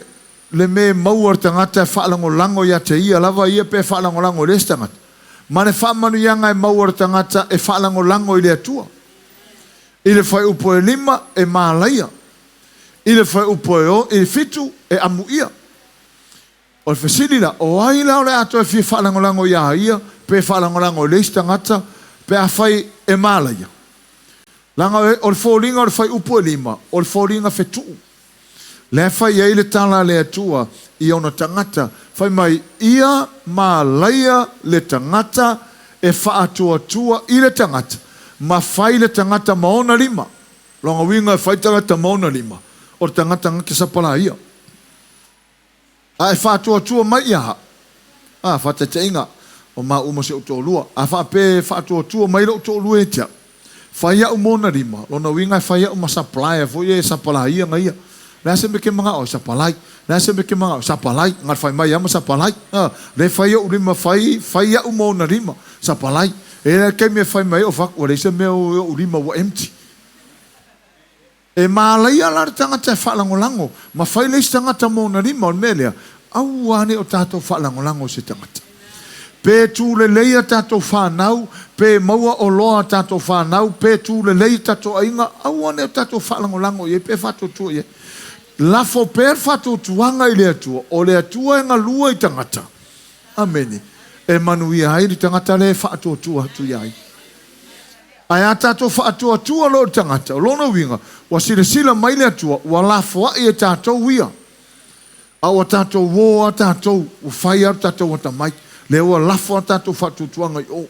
le mea e maua e le tagata e faalagolago ia te ia lava ia pe faalagolago i le isi tagata, ma le faamanuiaga e maua e le tagata e faalagolago i le Atua. I le fuaiupu e lima, e malaia. I le fuaiupu e o, i fitu, e amuia. O le fesili la, o ai la o le a toe fia faalagolago iā ia pe faalagolago i le isi tagata pe afai e malaia? Leaga o le foliga o le fuaiupu e lima, o le foliga fetuu. Lea e fai ai le tala a le Atua i ona tagata, fai mai, Ia malaia le tagata e faatuatua i le tagata, ma fai le tagata ma ona lima. Lona uiga e fai tagata ma ona lima, o le tagata na te sapalaia. A e faatuatua mai ia au, a, faataitaiga, o maua ma si ou toalua, a faapea e faatuatua mai lou toalua ia te au, fai au ma ona lima, lona uiga e fai au ma supplier foi ia e sapalaia na ia. O le a se mea e te manao ai? Sapalai. O le a se mea e te manao ai? Sapalai. Na o le fai mai lava ma sapalai. A, lea e fai ou lima, fai, fai au ma ona lima, sapalai. E i ai la le taimi e fai mai ai ou fai atu, ua leai se mea o ou lima ua empty. E mālaia la le tagata e faalagolago ma fai le isi tagata mo ona lima, o le mea lea, aua ne i o tatou faalagolago i se tagata. Pe tu lelei a tatou fanau, pe maua oloa a tatou fanau, pe tu lelei tatou aiga, aua ne i o tatou faalagolago i ai pe faatuatua i ai. Lafo pea le faatuatuaga i le Atua, o le Atua e galue i tagata. Amene. E manuia ai le tagata lea e faatuatua atu iā ia. Ae a tatou faatuatua loa i le tagata, o lona uiga, ua silasila mai le Atua, ua lafoai e tatou ia. A ua tatou o lava tatou, ua fai lava lo tatou atamai. Lea ua lafo a tatou faatuatuaga i o.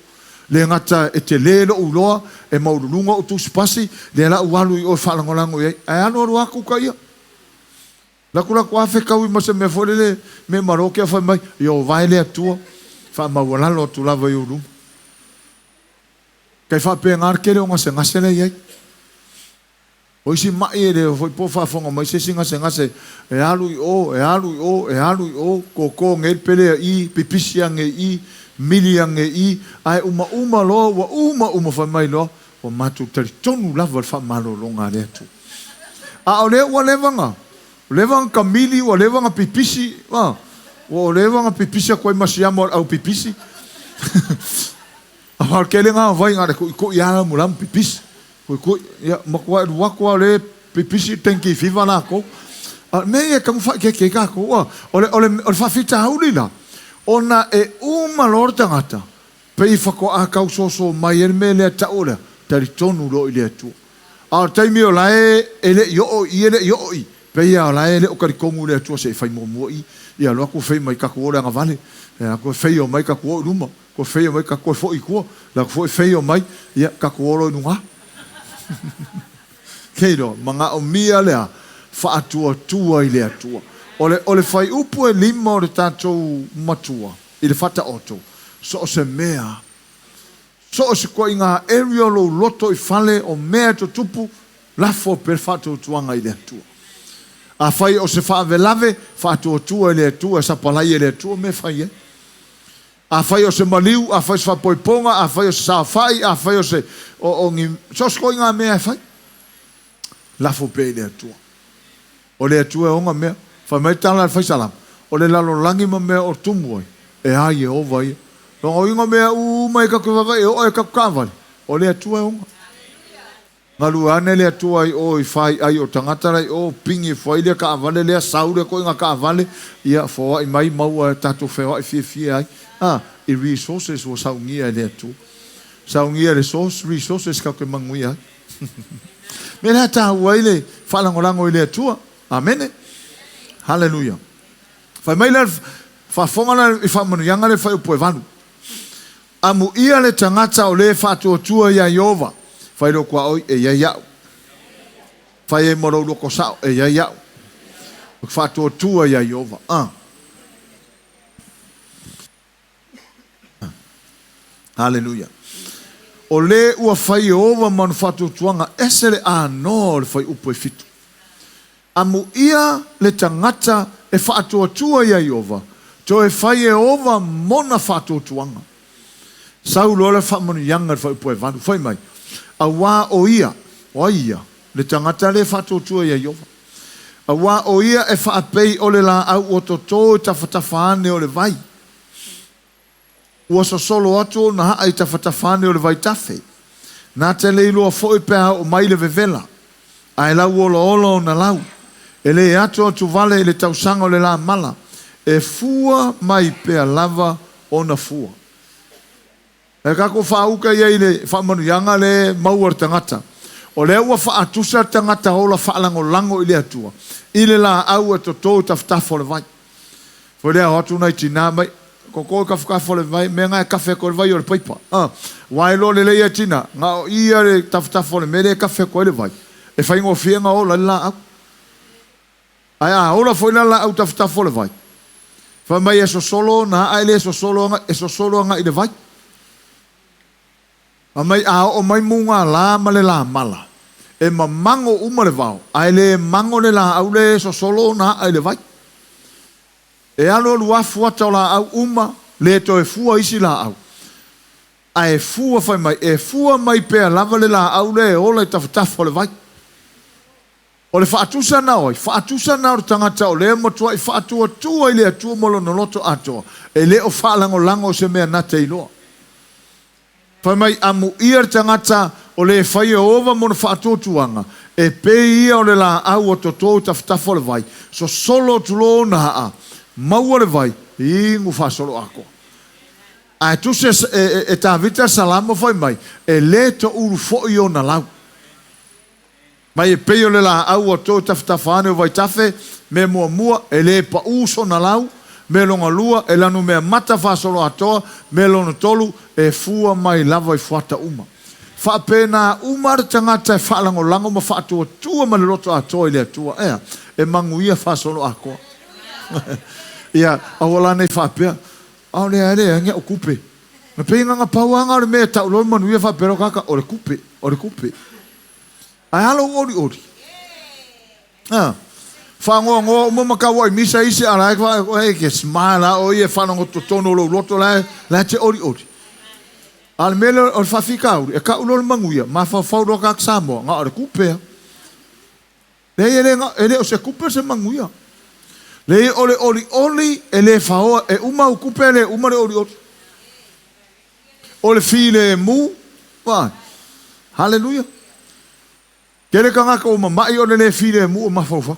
Le gata e tele lou iloa, e maualuluga ou tusipasi, lea la ua alu i o e faalagolago i ai. Ae alualu atu ka ia. Laku laku a fetaui ma se mea foi lele me malo ke fai mai, Ieova e le Atua, faamaualalo atu lava i ou luma. Kai faapena le tele o gasegase lea e i ai. O isi ma'i e le foi po o faafofoga mai se isi gasegase e alu i o, e alu i o, e alu i o, toto nei le pele a i, pipisi ane i i, mili ane i i, ae umauma loa ua uma uma fai mai loa, ua matou talitonu lava i le faamalologa a le Atua. A o lea ua leva na, leva na kamili, ua leva na pipisi, a, ua leva na pipisi atu ai ma siama o le au pipisi. A o le tele lena o vai na o le tuitui lava lamulamu pipisi, tuitui, ia matuai alu atu lava o lea e pipisi le dengue fever latou. A o le mea ia e tatau ona faaeteete ai tatou, a, o le, o le, o le faafitauli la, ona e uma loa le tagata, pei faatoa tausoso mai ai le mea lea e tau o le a? Talitonu loa i le Atua. A o le taimi o la e le i oo i i, e le i oo i i, pei lava o la e le o talitonu i le Atua se i fai muamua i i, ia alu atu fai mai tatou o le agavale, ia toe feio mai tatou o i luma, toe feio mai tatou toe foi i tua, la foi feio mai, ia tatou o loa i luga. Kei loa, manaomia le a? Faatuatua i le Atua. O le, o le fuaiupu e 5 o le tatou matua i le Faataoto, so o se mea, so o se ituaiga area o lou loto i fale, o mea e tutupu, lafo pea le faatuatuaga i le Atua. Afai o se faalavelave, faatuatua i le Atua, e sapalai e le Atua mea e fai ai. Afai o se maliu, afai o se faapoipoga, afai o se saofai, afai o se, o, o ni, so o se ituaiga mea e fai, lafo pea i le Atua. O le Atua e ona mea. Fai mai le tala a le Faisalama, o le lalolagi ma mea o tumu ai, e a Ieova ia. Lona uiga mea uma e tatou te vaavaai e oo lava i tatou taavale, o le Atua e ona. Galue ane le Atua i o i fai ai o tagata la i o, pigi ifo ai lea taavale lea, sau lea ituaiga taavale, ia foai mai maua e tatou feoai fiafia ai, a, i resources ua saunia e le Atua. Saunia e le source, resources tatou te manuia ai. Mea lea e taua ai le faalagolago i le Atua. Amene. Haleluia. Fai mai lea, faafofoga la i faamanuiaga lea fuaiupu e 8. Amuia le tagata o lē faatuatua iā Ieova, fai lou tuaoi, e i ai au. Fai ai ma lou loto sao, e i ai au. Ou te faatuatua iā Ieova. A. Haleluia. O lē ua fai Ieova ma ona faatuatuaga ese le anoa o le fuaiupu e 7. Amuia le tagata e faatuatua iā Ieova, toe fai e Ieova mona faatuatuaga. Sau loa le faamanuiaga i le fuaiupu e 8, fai mai, Auā o ia, o ai ia? Le tagata lea e faatuatua iā Ieova. Auā o ia e faapei o le laau ua toto i tafatafa ane o le vai. Ua sosolo atu ona haa i tafatafa ane o le vaitafe. Na te le iloa foi pe a oo mai le vevela, ae lau olaola ona lau. E le ato atu vale i le tausaga o le lā mala, e fua mai pea lava ona fua. E tatou faauka ia i le faamanuiaga lea e maua e le tagata. O lea ua faatusa le tagata ola faalagolago i le Atua i le laau e toto i tafatafa o le vai. Foi lea o atu nai tinā mai, Toto i tafatafa o le vai, mea na e kafe atu ai le vai o le paipa. A, ua iloa lelei e tina, na o i ia le tafatafa o le mea lea e kafe atu ai le vai, e faigofie ona ola ai le laau. Ae a ola foi la laau tafatafa o le vai, fai mai e sosolo ona aa e le sosolo agai, e sosolo agai i le vai. Fai mai a oo mai mugala ma le lamala, e mamago uma le vao, ae le mago le laau lea e sosolo ona aa i le vai. E alualu afu ata o laau uma, le toe fua isi laau. Ae fua fai mai, e fua mai pea lava le laau lea e ola i tafatafa o le vai. O le faatusa na o ai? Faatusa na o le tagata o lea e matuai faatuatua i le Atua ma lona loto atoa, e le o faalagolago i se mea na te iloa. Fai mai, amuia le tagata o le fai e ova mona faatuatuaga, e pei ia o le laau ua toto i tafatafa o le vai, sosolo atu loa ona aa, maua le vai, inu faasoloatoa. Ae tusi e Tavita le Salamo fai mai, e le toulu foi ona lau. Mai e pei o le laau ua toe tafatafa ane o vaitafe, mea muamua, e le paʻū sona lau, mea lona lua, e lanumea mata faasoloatoa, mea lona tolu, e fua mai lava i fuata uma. Faapena uma le tagata e faalagolago ma faatuatua ma le loto atoa i le Atua, ea, e manuia faasoloatoa. Ia, aua la ne i faapea, Aole a leai ni au kupe. Na pei na pau lava na o le mea e tau loa le manuia faapea loa tagata, o le kupe, o le kupe. Ae a lou olioli? A, faanoanoa uma ma tauai misa isi a la e ke smile a o ia e faalogo totonu o lou loto la e te olioli. A o le mea lea o le faafitauli, e tau loa le manuia, mafaufau loa tagata Samoa, na o le kupe a. Leai, e le, e le o se kupe se manuia. Leai, o le olioli e le faoa, e uma au kupe e le uma le olioli. O le filemu, vaai. Haleluia. Tele tagata ua mama'i o le le filemu o mafaufau.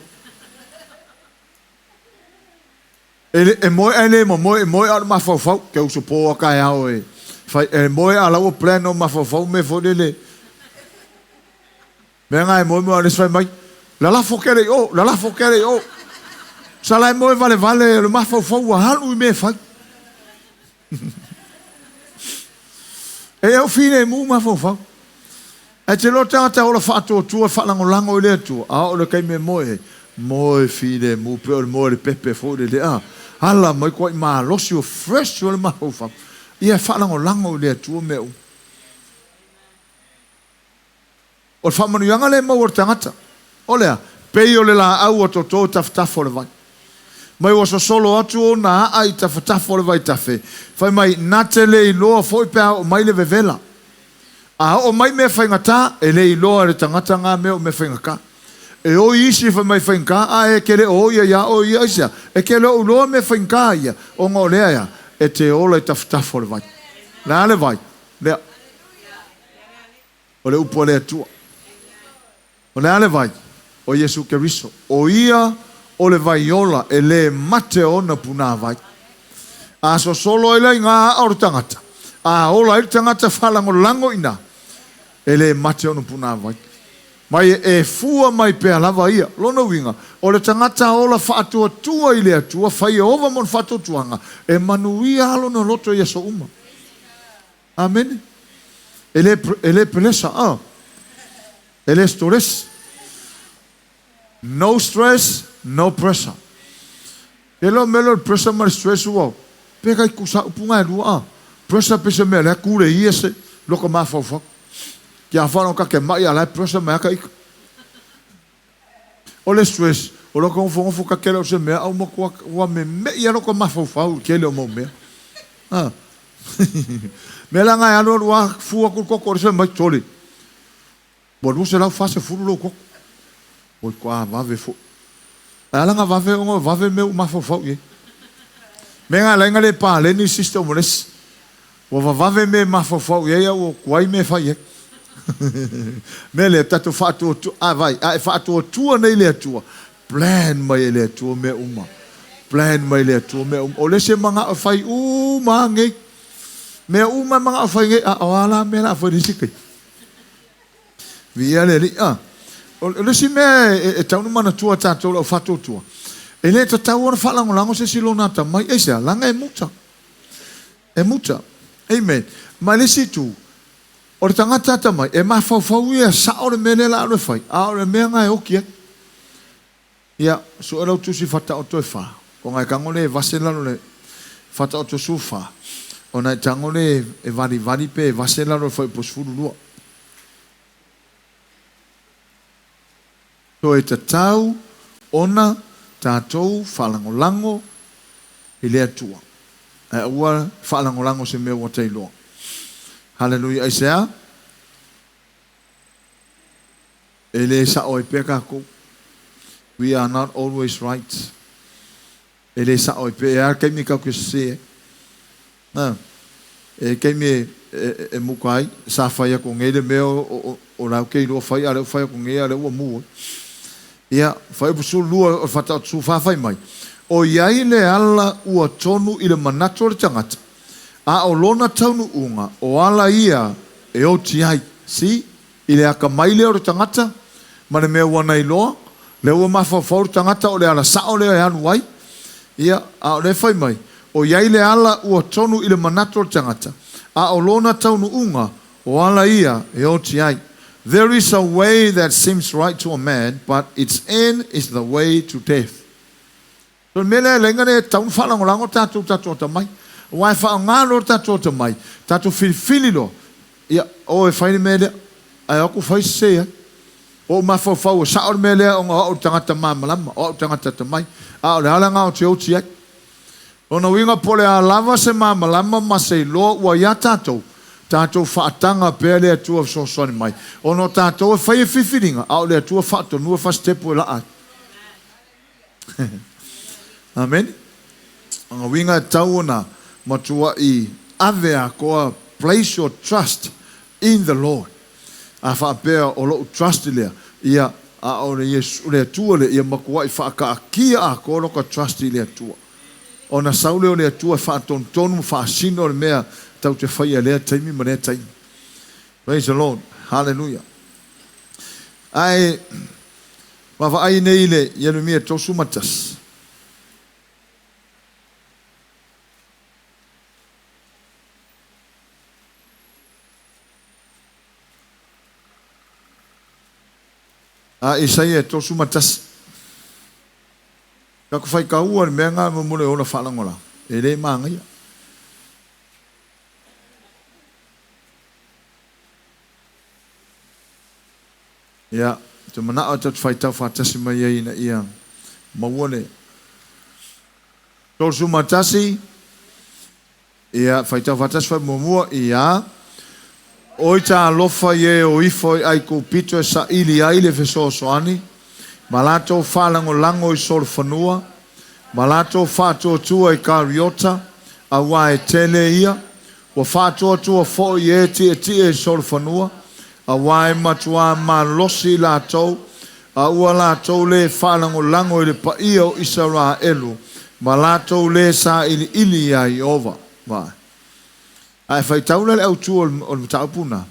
E, le, e moe ae le momoe, e moe a o le mafaufau. Ke uso pō a taeao e fai, e moe a lau o plan o mafaufau me foi lele. Mea na e moe moe a le fai mai, lalafo kele i o, lalafo kele i o. Sa la e moe valevale o le mafaufau ua alu i mea e fai. E au filemu mafaufau. Ae te iloa tagata ola faatuatua e faalagolago i le Atua, a oo i le taimi e moe ai, moe filemu pei o le moe a le pepe foi lele, a ala mai koai malosi ua fresh o le mafaufau. Ia e faalagolago i le Atua mea uma. O le faamanuiaga lea e maua e le tagata, o le a? Pei o le laau ua toto i tafatafa o le vai. Mai ua sosolo atu ona aa i tafatafa o le vaitafe, fai mai, na te le iloa foi pe a oo mai le vevela. A oo mai mea faigata, e le iloa e le tagata nga mea o mea faigata. E oi isi fai mai faigata, ae e ke le o oi ia oe ia aisea? E ke le o iloa mea faigata ia, ona o lea ea, e te ola i tafatafa o le vai. Le a le vai? Lea. O le upu a le Atua. O le a le vai? O Iesu Keriso. O ia o le vai ola e le mate ona punāwai. A sosolo ai la i ngā aa o le tagata, a ola ai le tagata faalagolago i ina, e le mate ona punāwai. Mai e fua mai pea lava ia. Lona uiga, o le tagata ola faatuatua i le Atua, fai Ieova mo le faatuatuaga, e manuia lava lona loto i aso uma. Amene. E le, e le pelesa, a. E le storesi. No stress, no pressure. E lo mea lea o le pressure ma le stress ua pe kai kusa upu nga e lua a. Pressure pe se mea lea kule ia se loka mafaufau. Kia whanau ka ke mai a la pressure mai aka ika. O le stress, o loka ngofo ka kele o se mea au ma kua ua me me ia loka mafaufau i kele o mau mea. A. Mea la nga e alu alu a fua ku koko o le se mai tole. Ua 240 lou koko. Oi koa vave foi. Ae ala na vave ona vave mea ua mafaufau i ai. Mea na ala ai na le paleni le system o le isi. Ua vavave mea e mafaufau i ai a ua tuai mea e fai ai. Mea lea tatou faatuatua, a vai, a e faatuatua nei le Atua, plan mai e le Atua mea uma. Plan mai le Atua mea uma. O le isi e manao e fai uma lava nei. Mea uma e manao e fai nei, a o a la mea o le a fai i le isi taimi. Viia le Alii. A. O le isi mea e tatau ona manatua e tatou le au faatuatua, e le tatau ona faalagolago se isi i lona atamai. Aisea? Leaga e muta. E muta. Amen. Ma le isi itu, o le tagata atamai, e mafaufau ia e sao le mea lea o le a alu e fai, a o le mea lena e oti ai. Ia, sue lau tusi fataoto e fa, ona e tago le e vase lalo le fataoto 14, ona e tago le e valivali pe e vase lalo le fuaiupu 12. Toe tatau ona tatou faalagolago i le Atua, ae aua faalagolago se mea ua tailoa. Haleluia! Aisea? E le sao ai pea tatou. We are not always right. E le sao ai pea. E a le taimi tatou te sese ai. Na, e ai taimi e, e, e muka ai. Sa fai atu nei le mea o, o, o la ou te iloa fai, a lea ua fai atu nei, a lea ua mu ai. Ia, fuaiupu 12 o le Faataoto 14 fai mai, O i ai le ala ua tonu i le manatu o le tagata, a o lona taunuuga, o ala ia e oti ai. See? I le atamai lea o le tagata ma le mea ua na iloa, lea ua mafaufau le tagata o le ala sao lea e alu ai, ia, a o lea e fai mai, O i ai le ala ua tonu i le manatu o le tagata, a o lona taunuuga, o ala ia e oti ai. There is a way that seems right to a man, but its end is the way to death. O le mea lea e laina lea e tatau ona faalagolago tatou i tatou atamai. Aua e faaaoga loa le tatou atamai, tatou filifili loa, ia, o e fai le mea lea, ae o atu fai sese ai. Ua ou mafaufau e sao le mea lea ona o au le tagata malamalama, o au le tagata atamai, a o le ala lena ou te oti ai. Lona uiga po o le a lava se malamalama ma se iloa ua iā tatou, tatou faataga pea le Atua e fesoasoani mai, ona o tatou e fai e filifiliga, a o le Atua e faatonua e fasitepu e laa ai. Amene. O lona uiga e tatau ona matuai ave atoa, place your trust in the Lord. A faapea o lou trust lea, ia, a o le Iesu, le Atua lea, ia matuai faataatia atoa loka trust i le Atua. Ona sau lea o le Atua e faatonutonu ma faasino le mea tatou te faia i lea taimi ma lea taimi. Praise the Lord. Hallelujah. Ae vaavaai nei i le Ieremia 31. A Isaia 31. Taku faitaua le mea na mo le ola faalagolago, e le manaia. Ia, ou te manao e tatou te faitau faatasi mai ai ina ia maua le 31, ia, faitau faatasi fai muamua, ia. Oi talofa i e o ifo i Aikupito e saili ai le fesoasoani, ma latou faalagolago i solofanua, ma latou faatuatua i Kariota, auā e tele ia, Ua faatuatua foi e tietie i solofanua, aua e matuā malosi i latou, a ua latou lē faalagolago i le paia o Isaraelu, ma latou lē sailiili iā Ieova. Vaai. A e faitau la le autū o le mataupu lena,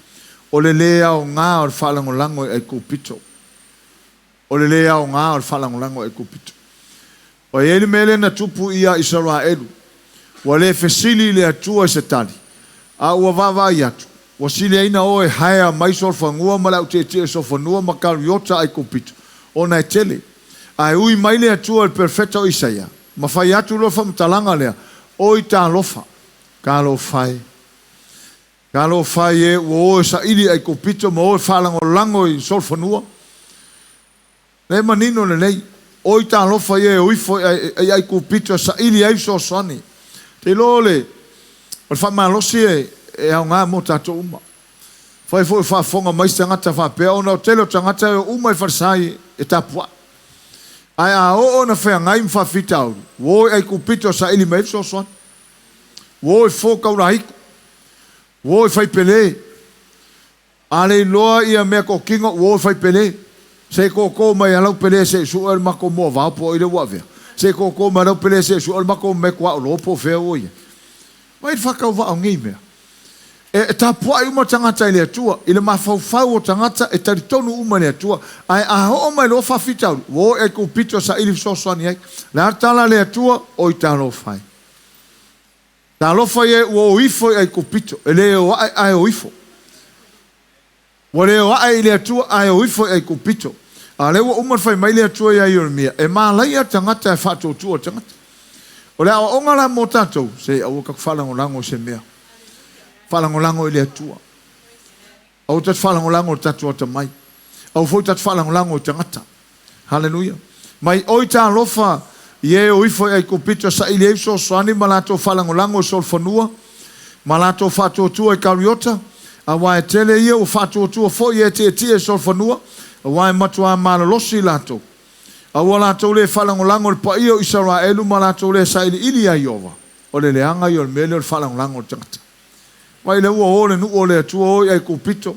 o le lē aoga o le faalagolago i Aikupito. O le lē aoga o le faalagolago i Aikupito. Ua i ai le mea lea na tupu ia Isaraelu, ua le fesili i le Atua i se tali, a ua vaavaai atu, ua sili ai na o e haea mai solofanua ma le autietie o solofanua ma kariota Aikupito, ona e tele. Ae ui mai le Atua i le perofeta o Isaia, ma fai atu loa faamatalaga lea, Oi talofa, talofa e! Talofa e, ua o e saili i Aikupito ma o e faalagolago i solofanua. Lea e manino lelei. Oi talofa ia e o ifo i Aikupito e saili ai fesoasoani. Te iloa o le faamalosi e aoga mo tatou uma. Fai foi o faafofoga mai se tagata faapea ona o tele o tagata e o uma i falesa e tapuai. Ae a oo ina feagai ma faafitauli, ua o i Aikupito e saili mai ai fesoasoani. Ua o i fo taulahiku. Ua o i faipele. A le iloa ia mea totino ua o i faipele. Se i toto mai a lau pele se i sue le matou moavao po o ai lea ua avea. Se i toto mai a lau pele se i sue le matou mea tuaolo po o fea ua i ai. Vaai le faatauvaa o nei mea. E tapuai uma tagata i le Atua, i le mafaufau o tagata e talitonu uma i le Atua. Ae a oo mai loa faafitauli, ua o i Aikupito e saili fesoasoani ai. O le a le tala a le Atua? Oi talofa e. Talofa e ua o ifo i Aikupito, e le o ae ae o ifo. Ua le o ae i le Atua ae o ifo i Aikupito. A o lea ua uma ona fai mai le Atua ia Ieremia, e malaia tagata e faatuatua tagata. O le aoaoga la mo tatou, se aua tatou faalagolago i se mea. Faalagolago i le Atua. Aua tatou faalagolago i le tatou atamai. Aua foi tatou faalagolago i tagata. Haleluia. Mai oi talofa i e o ifo i Aikupito e saili ai fesoasoani ma latou faalagolago i solofanua ma latou faatuatua i Kariota, aua e tele ia ua faatuatua foi e tietie i solofanua, aua e matuā malolosi latou. A ua latou le faalagolago i le paia o Isaraelu ma latou le sailiili iā Ieova. O le leaga ia o le mea lea o le faalagolago o le tagata. Vaai lea ua o le nuu o le Atua o i Aikupito,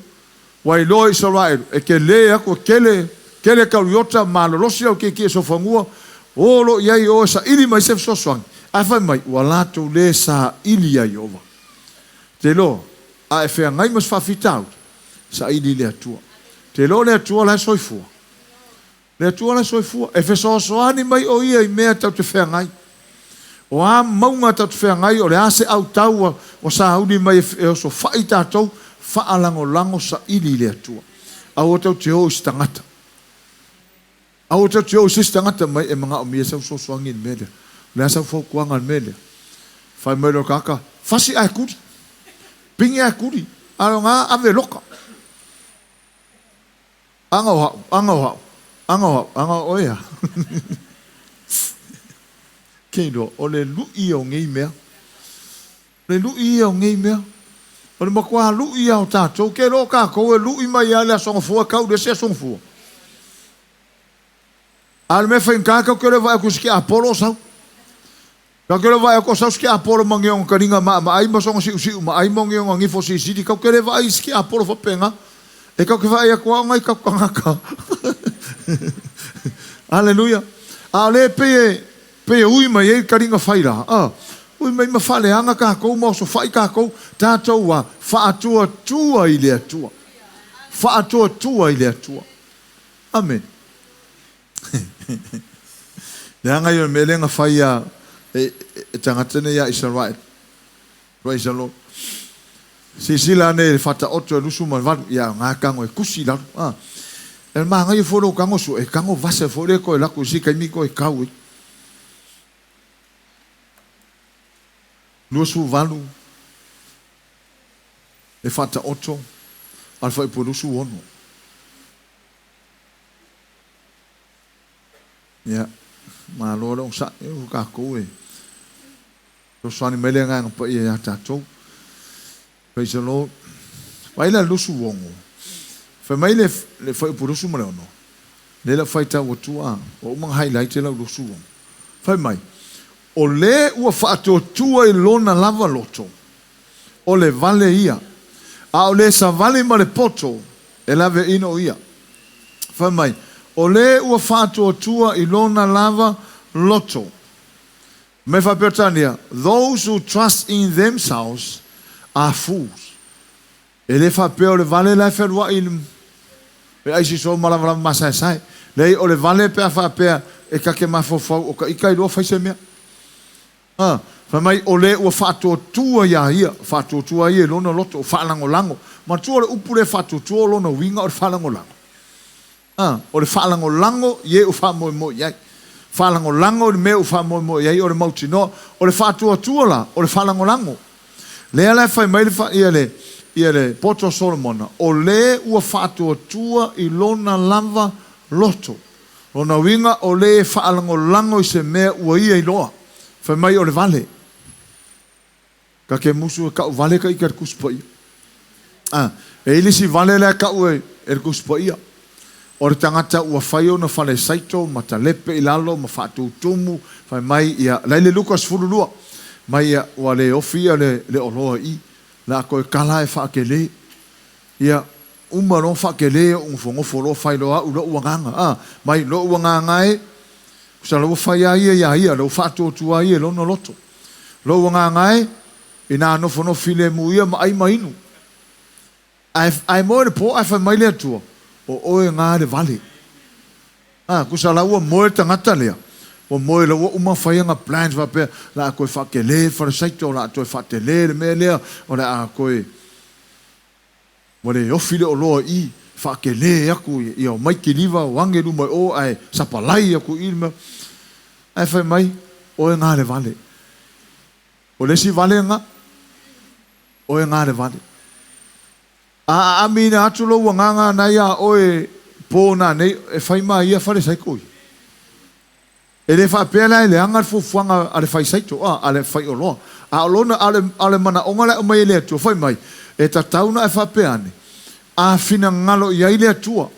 Ua iloa e Isaraelu, e tele atu, e tele, tele Kariota, malolosi au tietie sofanua, o lo o i ai o e saili mai se fesoasoani, ae fai mai, ua latou le saili iā Ieova. Te iloa, a e feagai ma se faafitauli, saili i le Atua. Te iloa o le Atua la e soifua. Le Atua la e soifua, e fesoasoani mai o Ia i mea tatou te feagai. O a mauga tatou te feagai, o le a se autau ua sauni mai e osofai tatou, faalagolago saili i le Atua. Aua tatou te o i se tagata. Aua tatou te o i se isi tagata mai e manaomia sau fesoasoani i le mea lea. O le a sau fautuaga i le mea lea? Fai mai loa le tagata, fasi ae tuli. Pigi ae tuli. A o lena ave loka. Aga o ha'u, aga o ha'u, aga o ha'u, aga o oe a. Ke iloa, o le lu'i ia o nei mea. O le lu'i ia o nei mea. O le matua lu'i ia o tatou. Ke iloa o tatou e lu'i mai lava i le Aso Gafua e tau i le isi Aso Gafua. A o le mea faigata tatou te le vaai atu i se tiapolo o sau. Tatou te le vaai atu o sau se tiapolo ma ni ona taliga maamaai ma sona siusiu maai ma ni ona nifo sisili. Tatou te le vaai i se tiapolo faapena. E tatou te vaai atu lava o nai tatou tagata. Aleluia. A o lea e pei e, pei e ui mai ai le taliga fai la, a, ui mai ma faaleaga tatou ma osofai tatou, tatou a faatuatua i le Atua. Faatuatua i le Atua. Amene. Leaga ia o le mea lea na fai a e, e tagata nei ia Isaraelu. Praise the Lord. Silasila ane i le Faataoto e 28, ia nga tago e tusi i lalo. A. E manaia foi lou tago sue, e tago vasa foi lea toe lako i si taimi toe tau ai. 28 le Faataoto a le fuaiupu e 26. Ia, malo le onosai, o tatou e fesoasoani mai le Agaga Paia ia tatou. Praise the Lord. Vaai la le 26. Fai mai le, le fuaiupu 26, lea lau faitau atu a, ua uma ona highlight lau 26. Fai mai, o le ua faatuatua i lona lava loto, o le vale ia, a o le savali ma le poto, e laveaina o ia. Fai mai, o le ua faatuatua i lona lava loto. Me faa-Peretania, Those who trust in themselves are fools. E le faapea o le vale la e fealuai i le e ai sisō ma lavalava masaesae. Leai, o le vale pe a faapea e ta te mafaufau o ta ita iloa fai se mea. A, fai mai, o le ua faatuatua iā ia, faatuatua ia i lona loto, o faalagolago. Manatua o le upu lea faatuatua o lona uiga o le faalagolago. A, o le faalagolago i e ua faamoemoe i ai. Faalagolago i le mea ua faamoemoe i ai, o le mautinoa. O le faatuatua la, o le faalagolago. Lea la e fai mai le, ia le, ia le poto a Solomona, o le ua faatuatua i lona lava loto. Lona uiga o le e faalagolago i se mea ua ia iloa. Fai mai o le vale. Ka ke musu e ka'u vale ka ike a le Tusi Paia. A, e i ai le isi vale la e ka'u e, e le Tusi Paia. O le tagata ua fai ona fale saito ma talepe i lalo ma faatutumu, fai mai ia, la i le Luka 12, mai ia, ua le ofi ia le, le oloa i i, la a toe kala e faakele. Ia, uma loa faakele o'u nofonofo loa fai loa a'u lo'u agaga, a, mai lo'u agaga e, Sa la ua fai a ia iā ia, la ua faatuatua ai ia i lona loto. Lou agaga e, inā nofonofo filemu ia ma ʻai ma inu. Ae, ae moe le po ae fai mai le Atua, O oe ga le vale. A, tusa la ua moe le tagata lea, ua moe la ua uma fai ana plans faapea, la a toe faatele le falesaito, la a toe faatele le mea lea, o le a toe, ua le ofi le oloa i i, faatele atu ia omai kiliva o age i luma i o ae sapalai atu i i le mea. Ae fai mai, oe ga le vale. O le isi vale ga, oe ga le vale. A aamiina atu lou agaga na iā oe po nanei e fai ma ia fale saiko ia. E le faapea la e leaga le fuafuaga a le fai saito, a, a le fai oloa. A o lona, a o le, a o le manaoga la e aumai e le Atua, fai mai, e tatau ona e faapea ane, a finagalo i ai le Atua,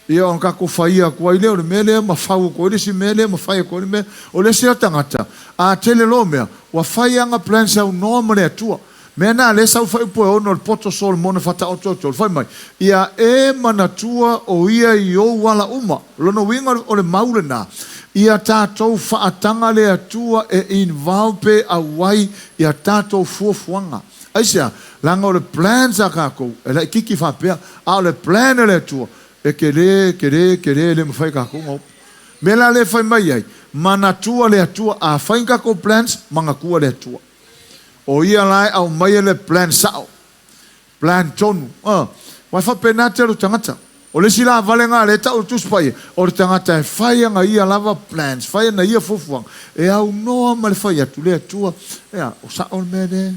ia ona tatou faia atu ai lea o le mea lea ma fau atu ai le isi mea lea ma fai atu ai le mea. O le isi lea tagata, a tele loa mea, ua fai ana plans aunoa ma le Atua. Mea na lea sau fai upu e ono le poto Solomona faataoto atu, fai mai, Ia e manatua o ia i ou ala uma. Lona uiga o le mau lena, ia tatou faataga le Atua e involve pe auai ia tatou fuafuaga. Aisea? Leaga o le plans a tatou e laititi faapea, a o le plan a le Atua e tele, tele, tele, e le mafai e tatou ona opo. Mea la lea e fai mai ai, manatua le Atua, a fai ni tatou plans, manatua le Atua. O ia la e aumaia le plan sao, plan tonu. Aua e faapena te alu tagata. O le isi la valega lea e tau i le Tusi Paia, o le tagata e fai ana ia lava plans, fai ana ia fuafuaga, e aunoa ma le fai atu, le Atua, ea, o sao le mea lea,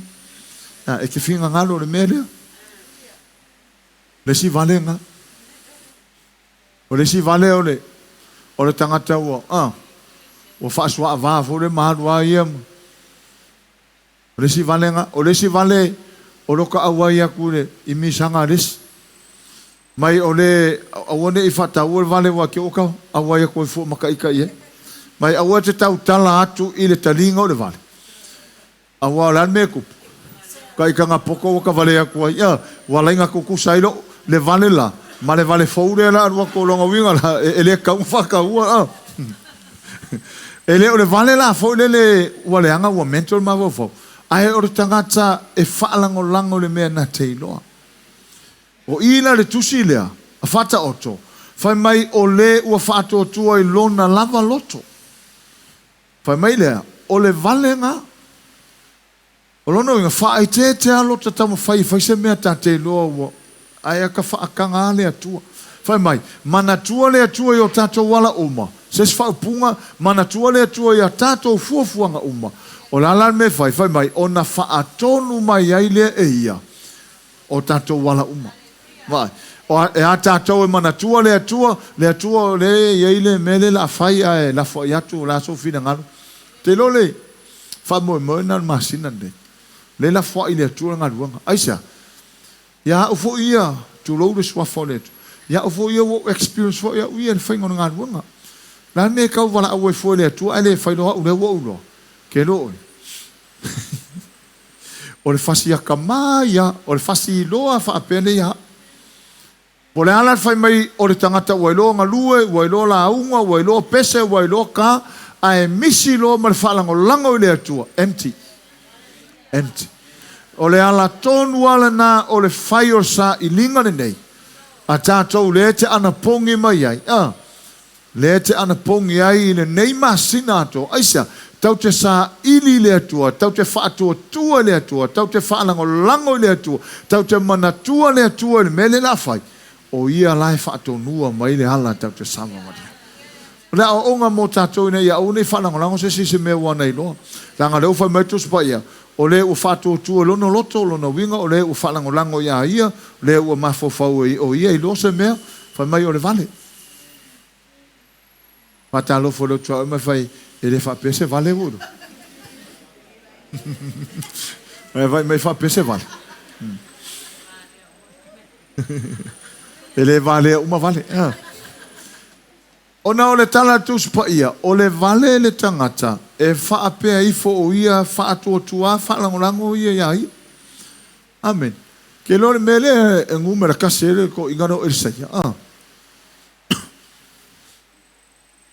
ea, e te finagalo i le mea lea. Le isi valega, o le isi vale o le, o le tagata ua, a, ua faasuaava foi le ma alu a ia, O le isi valega, o le isi vale o lo ka auai atu i le i misaga a le isi. Mai o le aua ne i faataua le vale ua te o ka auai atu ai fua ma ka ika i ai. Mai aua te tautala atu i le taliga o le vale. Aua o le a le mea e tupu? Ka ika nga poto ua ka vale atu ai. Ia, ua alai na tutusa ai lo le vale la, ma le vale fou lea la alu atu o lona uiga la, e le tatau ona faataua. A. E le o le vale la foi lele ua leaga ua mental le mafaufau, ae o le tagata e faalagolago i le mea na te iloa. O i la le tusi lea a Faataoto, fai mai o le ua faatuatua i lona lava loto. Fai mai lea, o le valega, o lona uiga, faaeteete lota taumafai e fai se mea ta te iloa ua, ae aka faataga a le Atua. Fai mai, manatua le Atua i o tatou ala uma, se isi faaupuga, manatua le Atua i a tatou fuafuaga uma. O le a la le mea e fai? Fai mai, ona faatonu mai ai lea e Ia o tatou ala uma. Vaai, e a tatou e manatua le Atua, le Atua o lea e i ai le mea lea o le a fai ae lafoai atu o le a sou finagalo. Ou te iloa le faamoemoe lena o le masina lenei. Lea e lafoai i le Atua le galuega. Aisea? Ia au foi ia, tulou le suafa o le Atua, ia au foi ia ua ou experience foi au ia i le faiga o le galuega. O le a le mea e tau valaau ai fua i le Atua ae le fai loa au lea ua ou iloa? Ke iloa oe. O le fasi akamai lava, o le fasi iloa faapea nei lava. Po o le a la le fai mai o le tagata ua iloa galue, ua iloa lauga, ua iloa pese, ua iloa ka, ae misi loa ma le faalagolago i le Atua, empty. Empty. O le ala tonu lava lena o le fai o le sailiga lenei a tatou lea e te anapogi mai ai. A, Lea e te anapogi ai i lenei masina atoa. Aisea? Tau te saili i le Atua, tau te faatuatua i le Atua, tau te faalagolago i le Atua, tau te manatua le Atua i le mea lea o le a fai, o Ia la e faatonua mai le ala tau te savavali ai. O le aoaoga mo tatou ina ia aua ne i faalagolago se isi i se mea ua ana iloa. Leaga o lea ua fai mai le Tusi Paia, o le ua faatuatua i lona loto, lona uiga o le ua faalagolago iā ia, o le ua mafaufau o ia iloa se mea, fai mai o le vale. Faatalofa i lou tuaoi ma fai, E le faapea se vale ua iloa. Ae vai mai faapea se vale. E le valea uma vale. Ona o le tala a le Tusi Paia, o le vale le tagata e faapea ifo o ia faatuatua faalagolago ia iā ia. Amene. Ke iloa le mea lea e numera tasi ai le toeaina lea o Elisaia. A.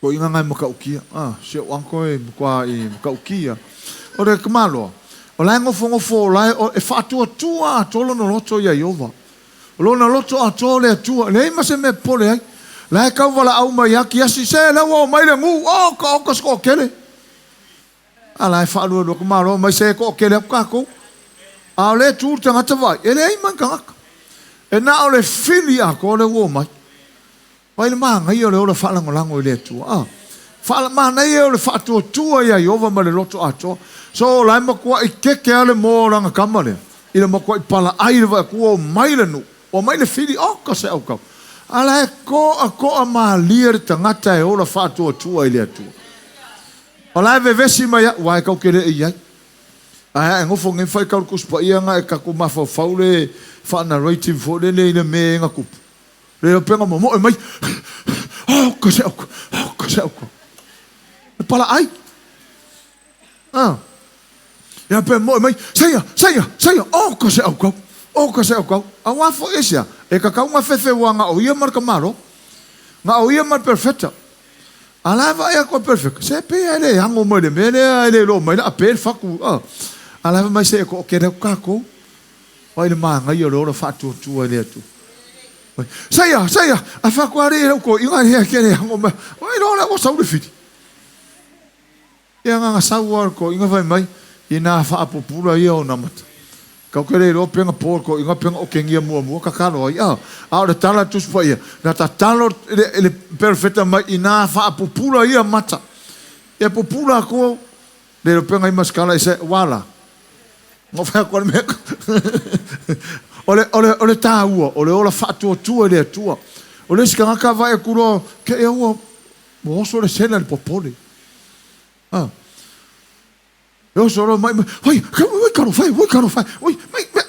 Toeaina na e matautia. A, si ou uncle e matua i matautia. O le tamaloa, o la e nofonofo, o la e, e faatuatua atoa lona loto ia Ieova. O lona loto atoa o le Atua, e leai ma se mea e popole ai. La e tau valaau mai akiasi, se lea ua omai le nuu, oka oka se toatele. A la e faaluelue atu malo mai se toatele atu tatou. A o lea e tu le tagata vaai, e leai ma ni tagata. E na o le fili atoa lea ua omai. Vaai le manaia o le ola faalagolago i le Atua. A Manaia o le faatuatua iā Ieova ma le loto atoa. So, o la e matuaʻi keke lava le moa o lana tama lea, i le matuaʻi palaʻai le vaai atu ua omai le nuu, ua omai le fili, oka se aukau. A la e toʻatoʻa malie le tagata e ola faatuatua i le Atua. O la e vevesi mai au, aua e tatou te le i ai. Ae a e nofo nei ma faitau le Tusi Paia na e tatou mafaufau le faa-narrative foi lele i le mea e na tupu. Le upega momoe mai, oka se auka, oka se auka. E palaai. Ah. Ia pe moe mai, saia, saia, saia, oka se aukau, oka se aukau. Auā foi aisea, e kakau ngā whewhe wā ngā o ia ma le tamālo, ngā o ia ma le perfecta. A la e vaai atu a perfecta, se pei a e le ago mai le mea lea, e le iloa mai la a pe le fatu. Ah. A la e fai mai se e toʻatele atu kākou. Mai le manaia o le ola faatuatua i le Atua. Saia, saia, a whakuare e lau ko inga hea ke le hango mai. Oi lo le ua sau le whiri. Ia nganga sau a ko inga whai mai, i nā whaapupura ia o namata. Kau ke le roa penga pō ko inga penga o kengia mua mua ka kalo ai. A, a o le tala tusi pa ia, na ta talo le, le perfeta mai i nā whaapupura ia mata. Ia pupura ko, le ro penga i maskala i se wala. Ngo whai ako le mea. O le, o le, o le tāua, o le ola faatuatua i le Atua. O le isi tagata vaai atu loa, ke ea ua, ua oso le sela i le popole. Ah. E oso loa mai, mai, wai, wai karo whai, wai karo whai, wai, mai, mai.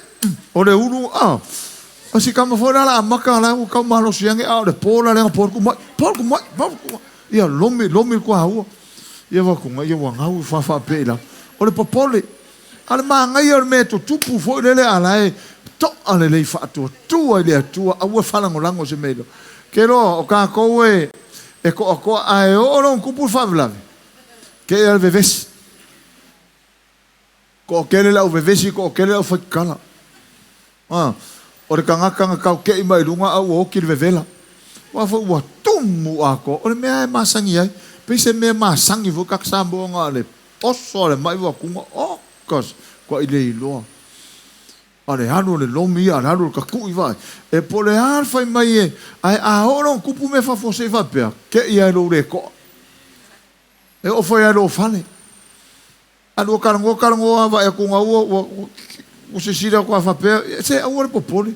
O le ulu, ah. A si kama foi la la amaka la ua kau malosi ange, a o le pō la lenga pō ku mai, pō ku mai, pō ku mai. Ia lomi, lomi kua haua. Ia wakunga, ia ua ngau i whawha pe i la. O le popole, A le manaia o le mea e tutupu foi lele a la e toʻa lelei faatuatua i le Atua, aua e faalagolago se mea iloa. Ke loa, o kākou e, e koʻakoʻa, a e oo lona kupu le faalavelave, ke ea le vevesi. Toʻatele le au vevesi, toʻatele le au faitala. A, o le tagata na taukeʻi mai luga a ua oki le vevela. Aua foi ua tumu atoa, o le mea e masani ai. Pei se mea masani foi kaka Samoa na le oso a le mai ua kuga, oka kua i le iloa. A le alu o le lomi ia, a le alu o le kakui vaai. E po o le a le fai mai e, ae a oo lona kupu mea faafuasei faapea, keʻi ai lou le toʻa. E oo foi ai lou fale. Alu a talanoa talanoa vaai atu na ua ua ua silasila atu a faapea, se aua le popole.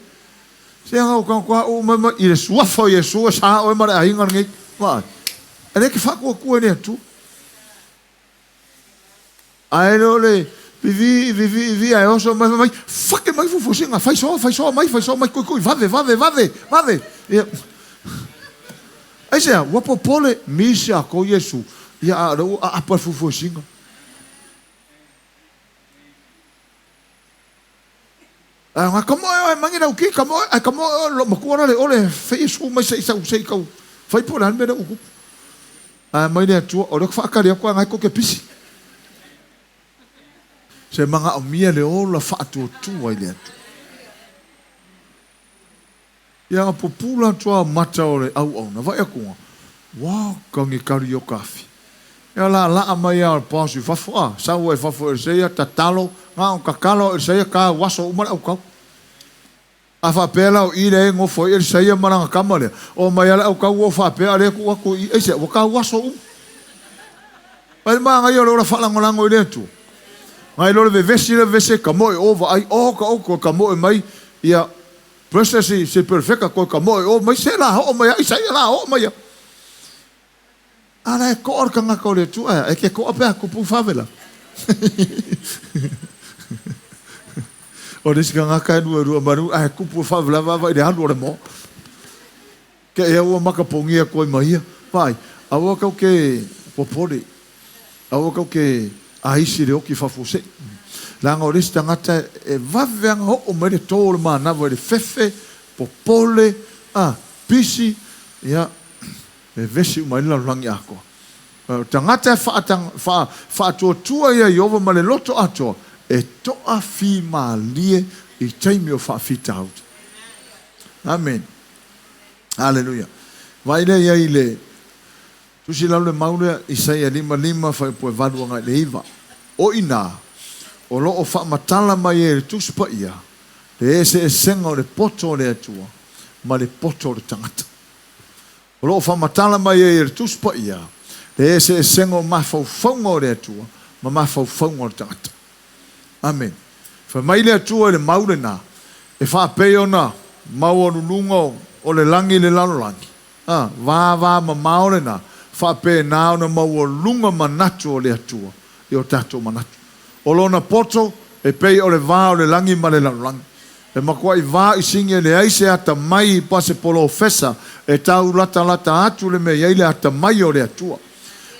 Se aga o tagata a uma mai i le suafa o Iesu e sa oe ma le aiga lenei. Vaai, e le ke faatuatua i le Atua. Ae le o le vivi vivi vivi ae oso mai mai fake mai fufusinga fai soa fai soa mai fai soa mai kui kui vave vave vave vave. Ia. Aisea, ua popole misi a ko Iesu ia a le ua aapa le fufusinga. A nga ka moe oe mangi lau ki, ka moe, ai ka moe oe lo matua la le ole fei Iesu mai se i sau se i kau fai po le a le mea lea ua tupu. Ae mai le Atua, o lea ka faakali atu a ngai ko ke pisi. Se manaomia le ola faatuatua i le Atua. Ia pupula atu a mata o le auauna, vaai atu, ua ka ni kali o ka afi. Ia laalaa mai a o le paosi i fafo, a, sau ai i fafo e Eliseia, tatalo, na o tatalo Eliseia, ka uaso uma le aukau. A faapea la o i lea e nofo ai Eliseia ma lana tama lea, o mai a le aukau ua faapea a lea tuu atu i aisea, ua ka uaso uma. Ai le manaia o le ola faalagolago i le Atua. Nai lo le vevesi le vevesi ka moe o vaai, o ka o ka moe mai, ia, Pressure si si perfecta koe ka moe o mai se la hoo mai a Isaia la hoo mai a. A la e koa le tagata o le Atua e ke koa pe a kupu favela. O le isi tagata e lua lua maru a e kupu favela vava i le alu o le moa. Ke ea ua makapogia koe ma ia. Vai, aua kau ke popole. Aua kau ke aisi le oki faafuasei. Leaga o le isi tagata e vave aga oo mai le tō o le manava i le fefe, popole, a, pisi, ia, vevesi uma ai le lalolagi atoa. O le tagata e faatuatua ia Ieova ma le loto atoa, e toafimalie i taimi o faafitauli. Amene. Aleluia. Vaai lea i ai i le Tusi lau le mau lea, Isaia 55 fuaiupu e 8 agai i le 9. O i ina, o lo o faamatala mai ai e le Tusi Paia le eseesega o le poto o le Atua ma le poto o le tagata. O lo o faamatala mai ai e le Tusi Paia le eseesega o mafaufauga o le Atua ma mafaufauga o le tagata. Amene. Fai mai le Atua i le mau lena, E faapei ona maualuluga o le lagi i le lalolagi, a, vāvāmamao lena, faapena ona maualuga manatu o le Atua i o tatou manatu. O Lona poto e pei o le va o le lagi ma le lalolagi. E matuai va i sigi e leai se atamai pa se polofesa e tau latalata atu le mea i ai le atamai o le Atua.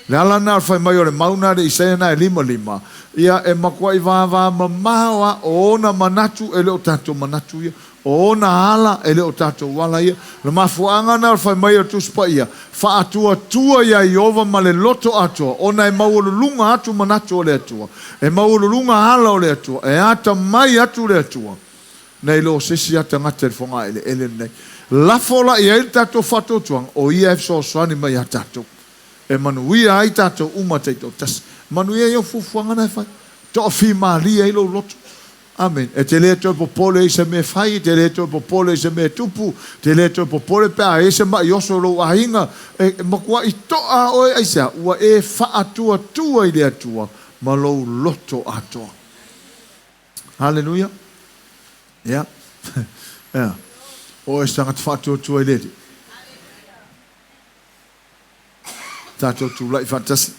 Le ala lena o le fai mai o le mau na le Isaia na e 55, ia e matuai vāvāmamao a o ona manatu e le o tatou manatu ia. O ona ala e le o tatou ala ia. O le mafuaaga lena o le fai mai o le Tusi Paia, Faatuatua iā Ieova ma le loto atoa, ona e maualuluga atu manatu o le Atua, e maualuluga ala o le Atua, e atamai atu le Atua, nai lo se isi a tagata i le fogaeleele lenei. Lafo la i ai le tatou faatuatuaga, o Ia e fesoasoani mai iā tatou, e manuia ai tatou uma taitoatasi. Manuia ai au fuafuaga na e fai. Toafimalie ai lou loto. Amene. E te le toe popole i se mea e fai, e te le toe popole i se mea e tupu, e te le toe popole pe a i ai se maʻi oso i lou aiga. E matuai toa oe aisea? Ua e faatuatua i le Atua ma lou loto atoa. Haleluia. Ia. Ea. O oe se tagata faatuatua i le Alii. Tatou tulai faatasi.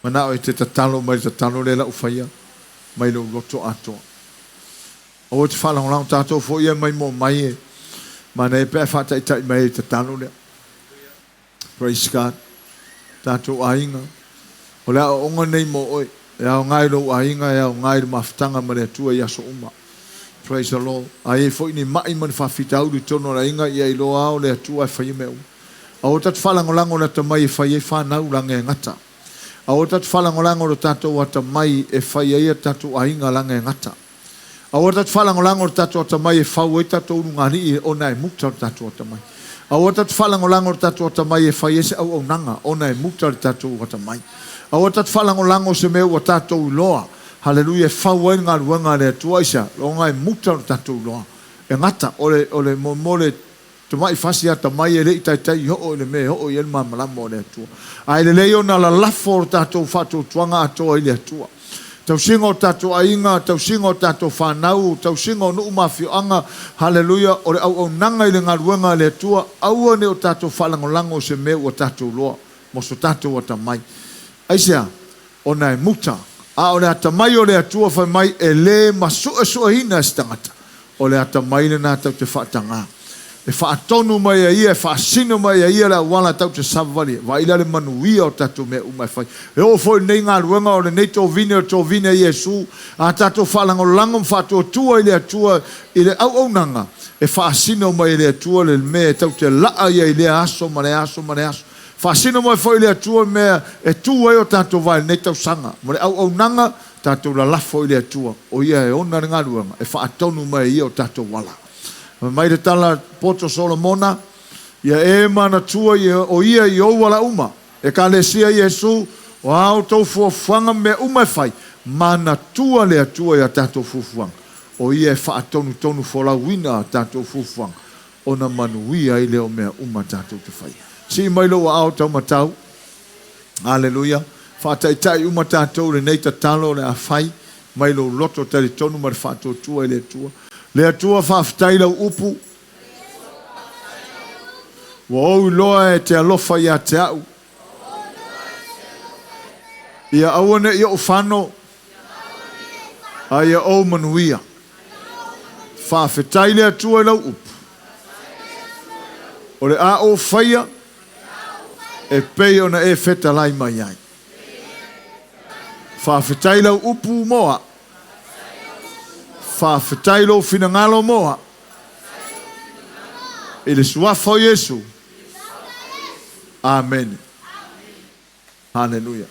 Manao e te tatalo mai le tatalo lea lau faia mai lou loto atoa. Aua e te faalagolago tatou foi ia mai mo mai e manaia pe a faataitai mai ai le tatalo lea. Praise God. Tatou aiga, o le aoaoga nei mo oe, e aoga i lou aiga, e aoga i le mafutaga ma le Atua i aso uma. Praise the Lord. A i ai foi ni maʻi ma ni faafitauli i totonu o le aiga, ia iloa a o le Atua e faia mea uma. Aua tatou faalagolago le atamai e fai ai fanau laga e gata. Aua tatou faalagolago lo tatou atamai e fai ai a tatou aiga laga e gata. Aua tatou faalagolago lo tatou atamai e fau ai tatou ulugalii ona e muta lo tatou atamai. Aua tatou faalagolago lo tatou atamai e fai ai se auaunaga ona e muta le tatou atamai. Aua tatou faalagolago se mea ua tatou iloa, haleluia, e fau ai le galuega a le Atua. Aisea? Ona e muta lo tatou iloa. E gata, o le, o le, mo le Tamai fasi atamai e le i taitai oo i le mea e oo i ai le malamalama o le Atua. Ae lelei ona lalafo lo tatou faatuatuaga atoa i le Atua. Tausiga o tatou aiga, tausiga o tatou fanau, tausiga o nuu ma afioaga, haleluia, o le auaunaga i le galuega a le Atua, aua ne i o tatou faalagolago i se mea ua tatou iloa mo so tatou atamai. Aisea? Ona e muta. A o le atamai o le Atua fai mai e le masuesueina e se tagata. O le atamai lena tatou te faatagā. E faatonu mai e Ia, e faasino mai e Ia le auala tatou te savavali ai. Vaai la le manuia o tatou mea uma e fai. E oo foi i lenei galuega o lenei tovine o le tovine a Iesu, a tatou faalagolago ma faatuatua i le Atua i le auaunaga, e faasino mai e le Atua le mea e tatou te laa ai i lea aso ma lea aso ma lea aso. Faasino mai foi i le Atua le mea e tu ai o tatou vae i lenei tausaga ma le auaunaga, tatou lalafo i le Atua, o Ia e ona le galuega, e faatonu mai e Ia o tatou ala. Fai mai le tala poto Solomona, Ia e manatua o Ia i ou ala uma. Ekalesia Iesu, o a outou fuafuaga ma mea uma e fai, manatua le Atua i a tatou fuafuaga, o Ia e faatonutonu folauina a tatou fuafuaga, ona manuia ai lea o mea uma tatou te faia. Sii mai lou aao taumatau. Aleluia. Faataitai uma tatou i lenei tatalo o le a fai mai lou loto talitonu ma le faatuatua i le Atua. Le Atua, faafetai i lau upu. Ua ou iloa e te alofa ia te au. Ia aua ne i ou fano, a ia ou manuia. Faafetai le Atua i lau upu. O le a ou faia e pei ona e fetalai mai ai. Faafetai lau upu mo au. Faafetai lou finagalo mo au. I le Suafa o Iesu. Amene. Haleluia.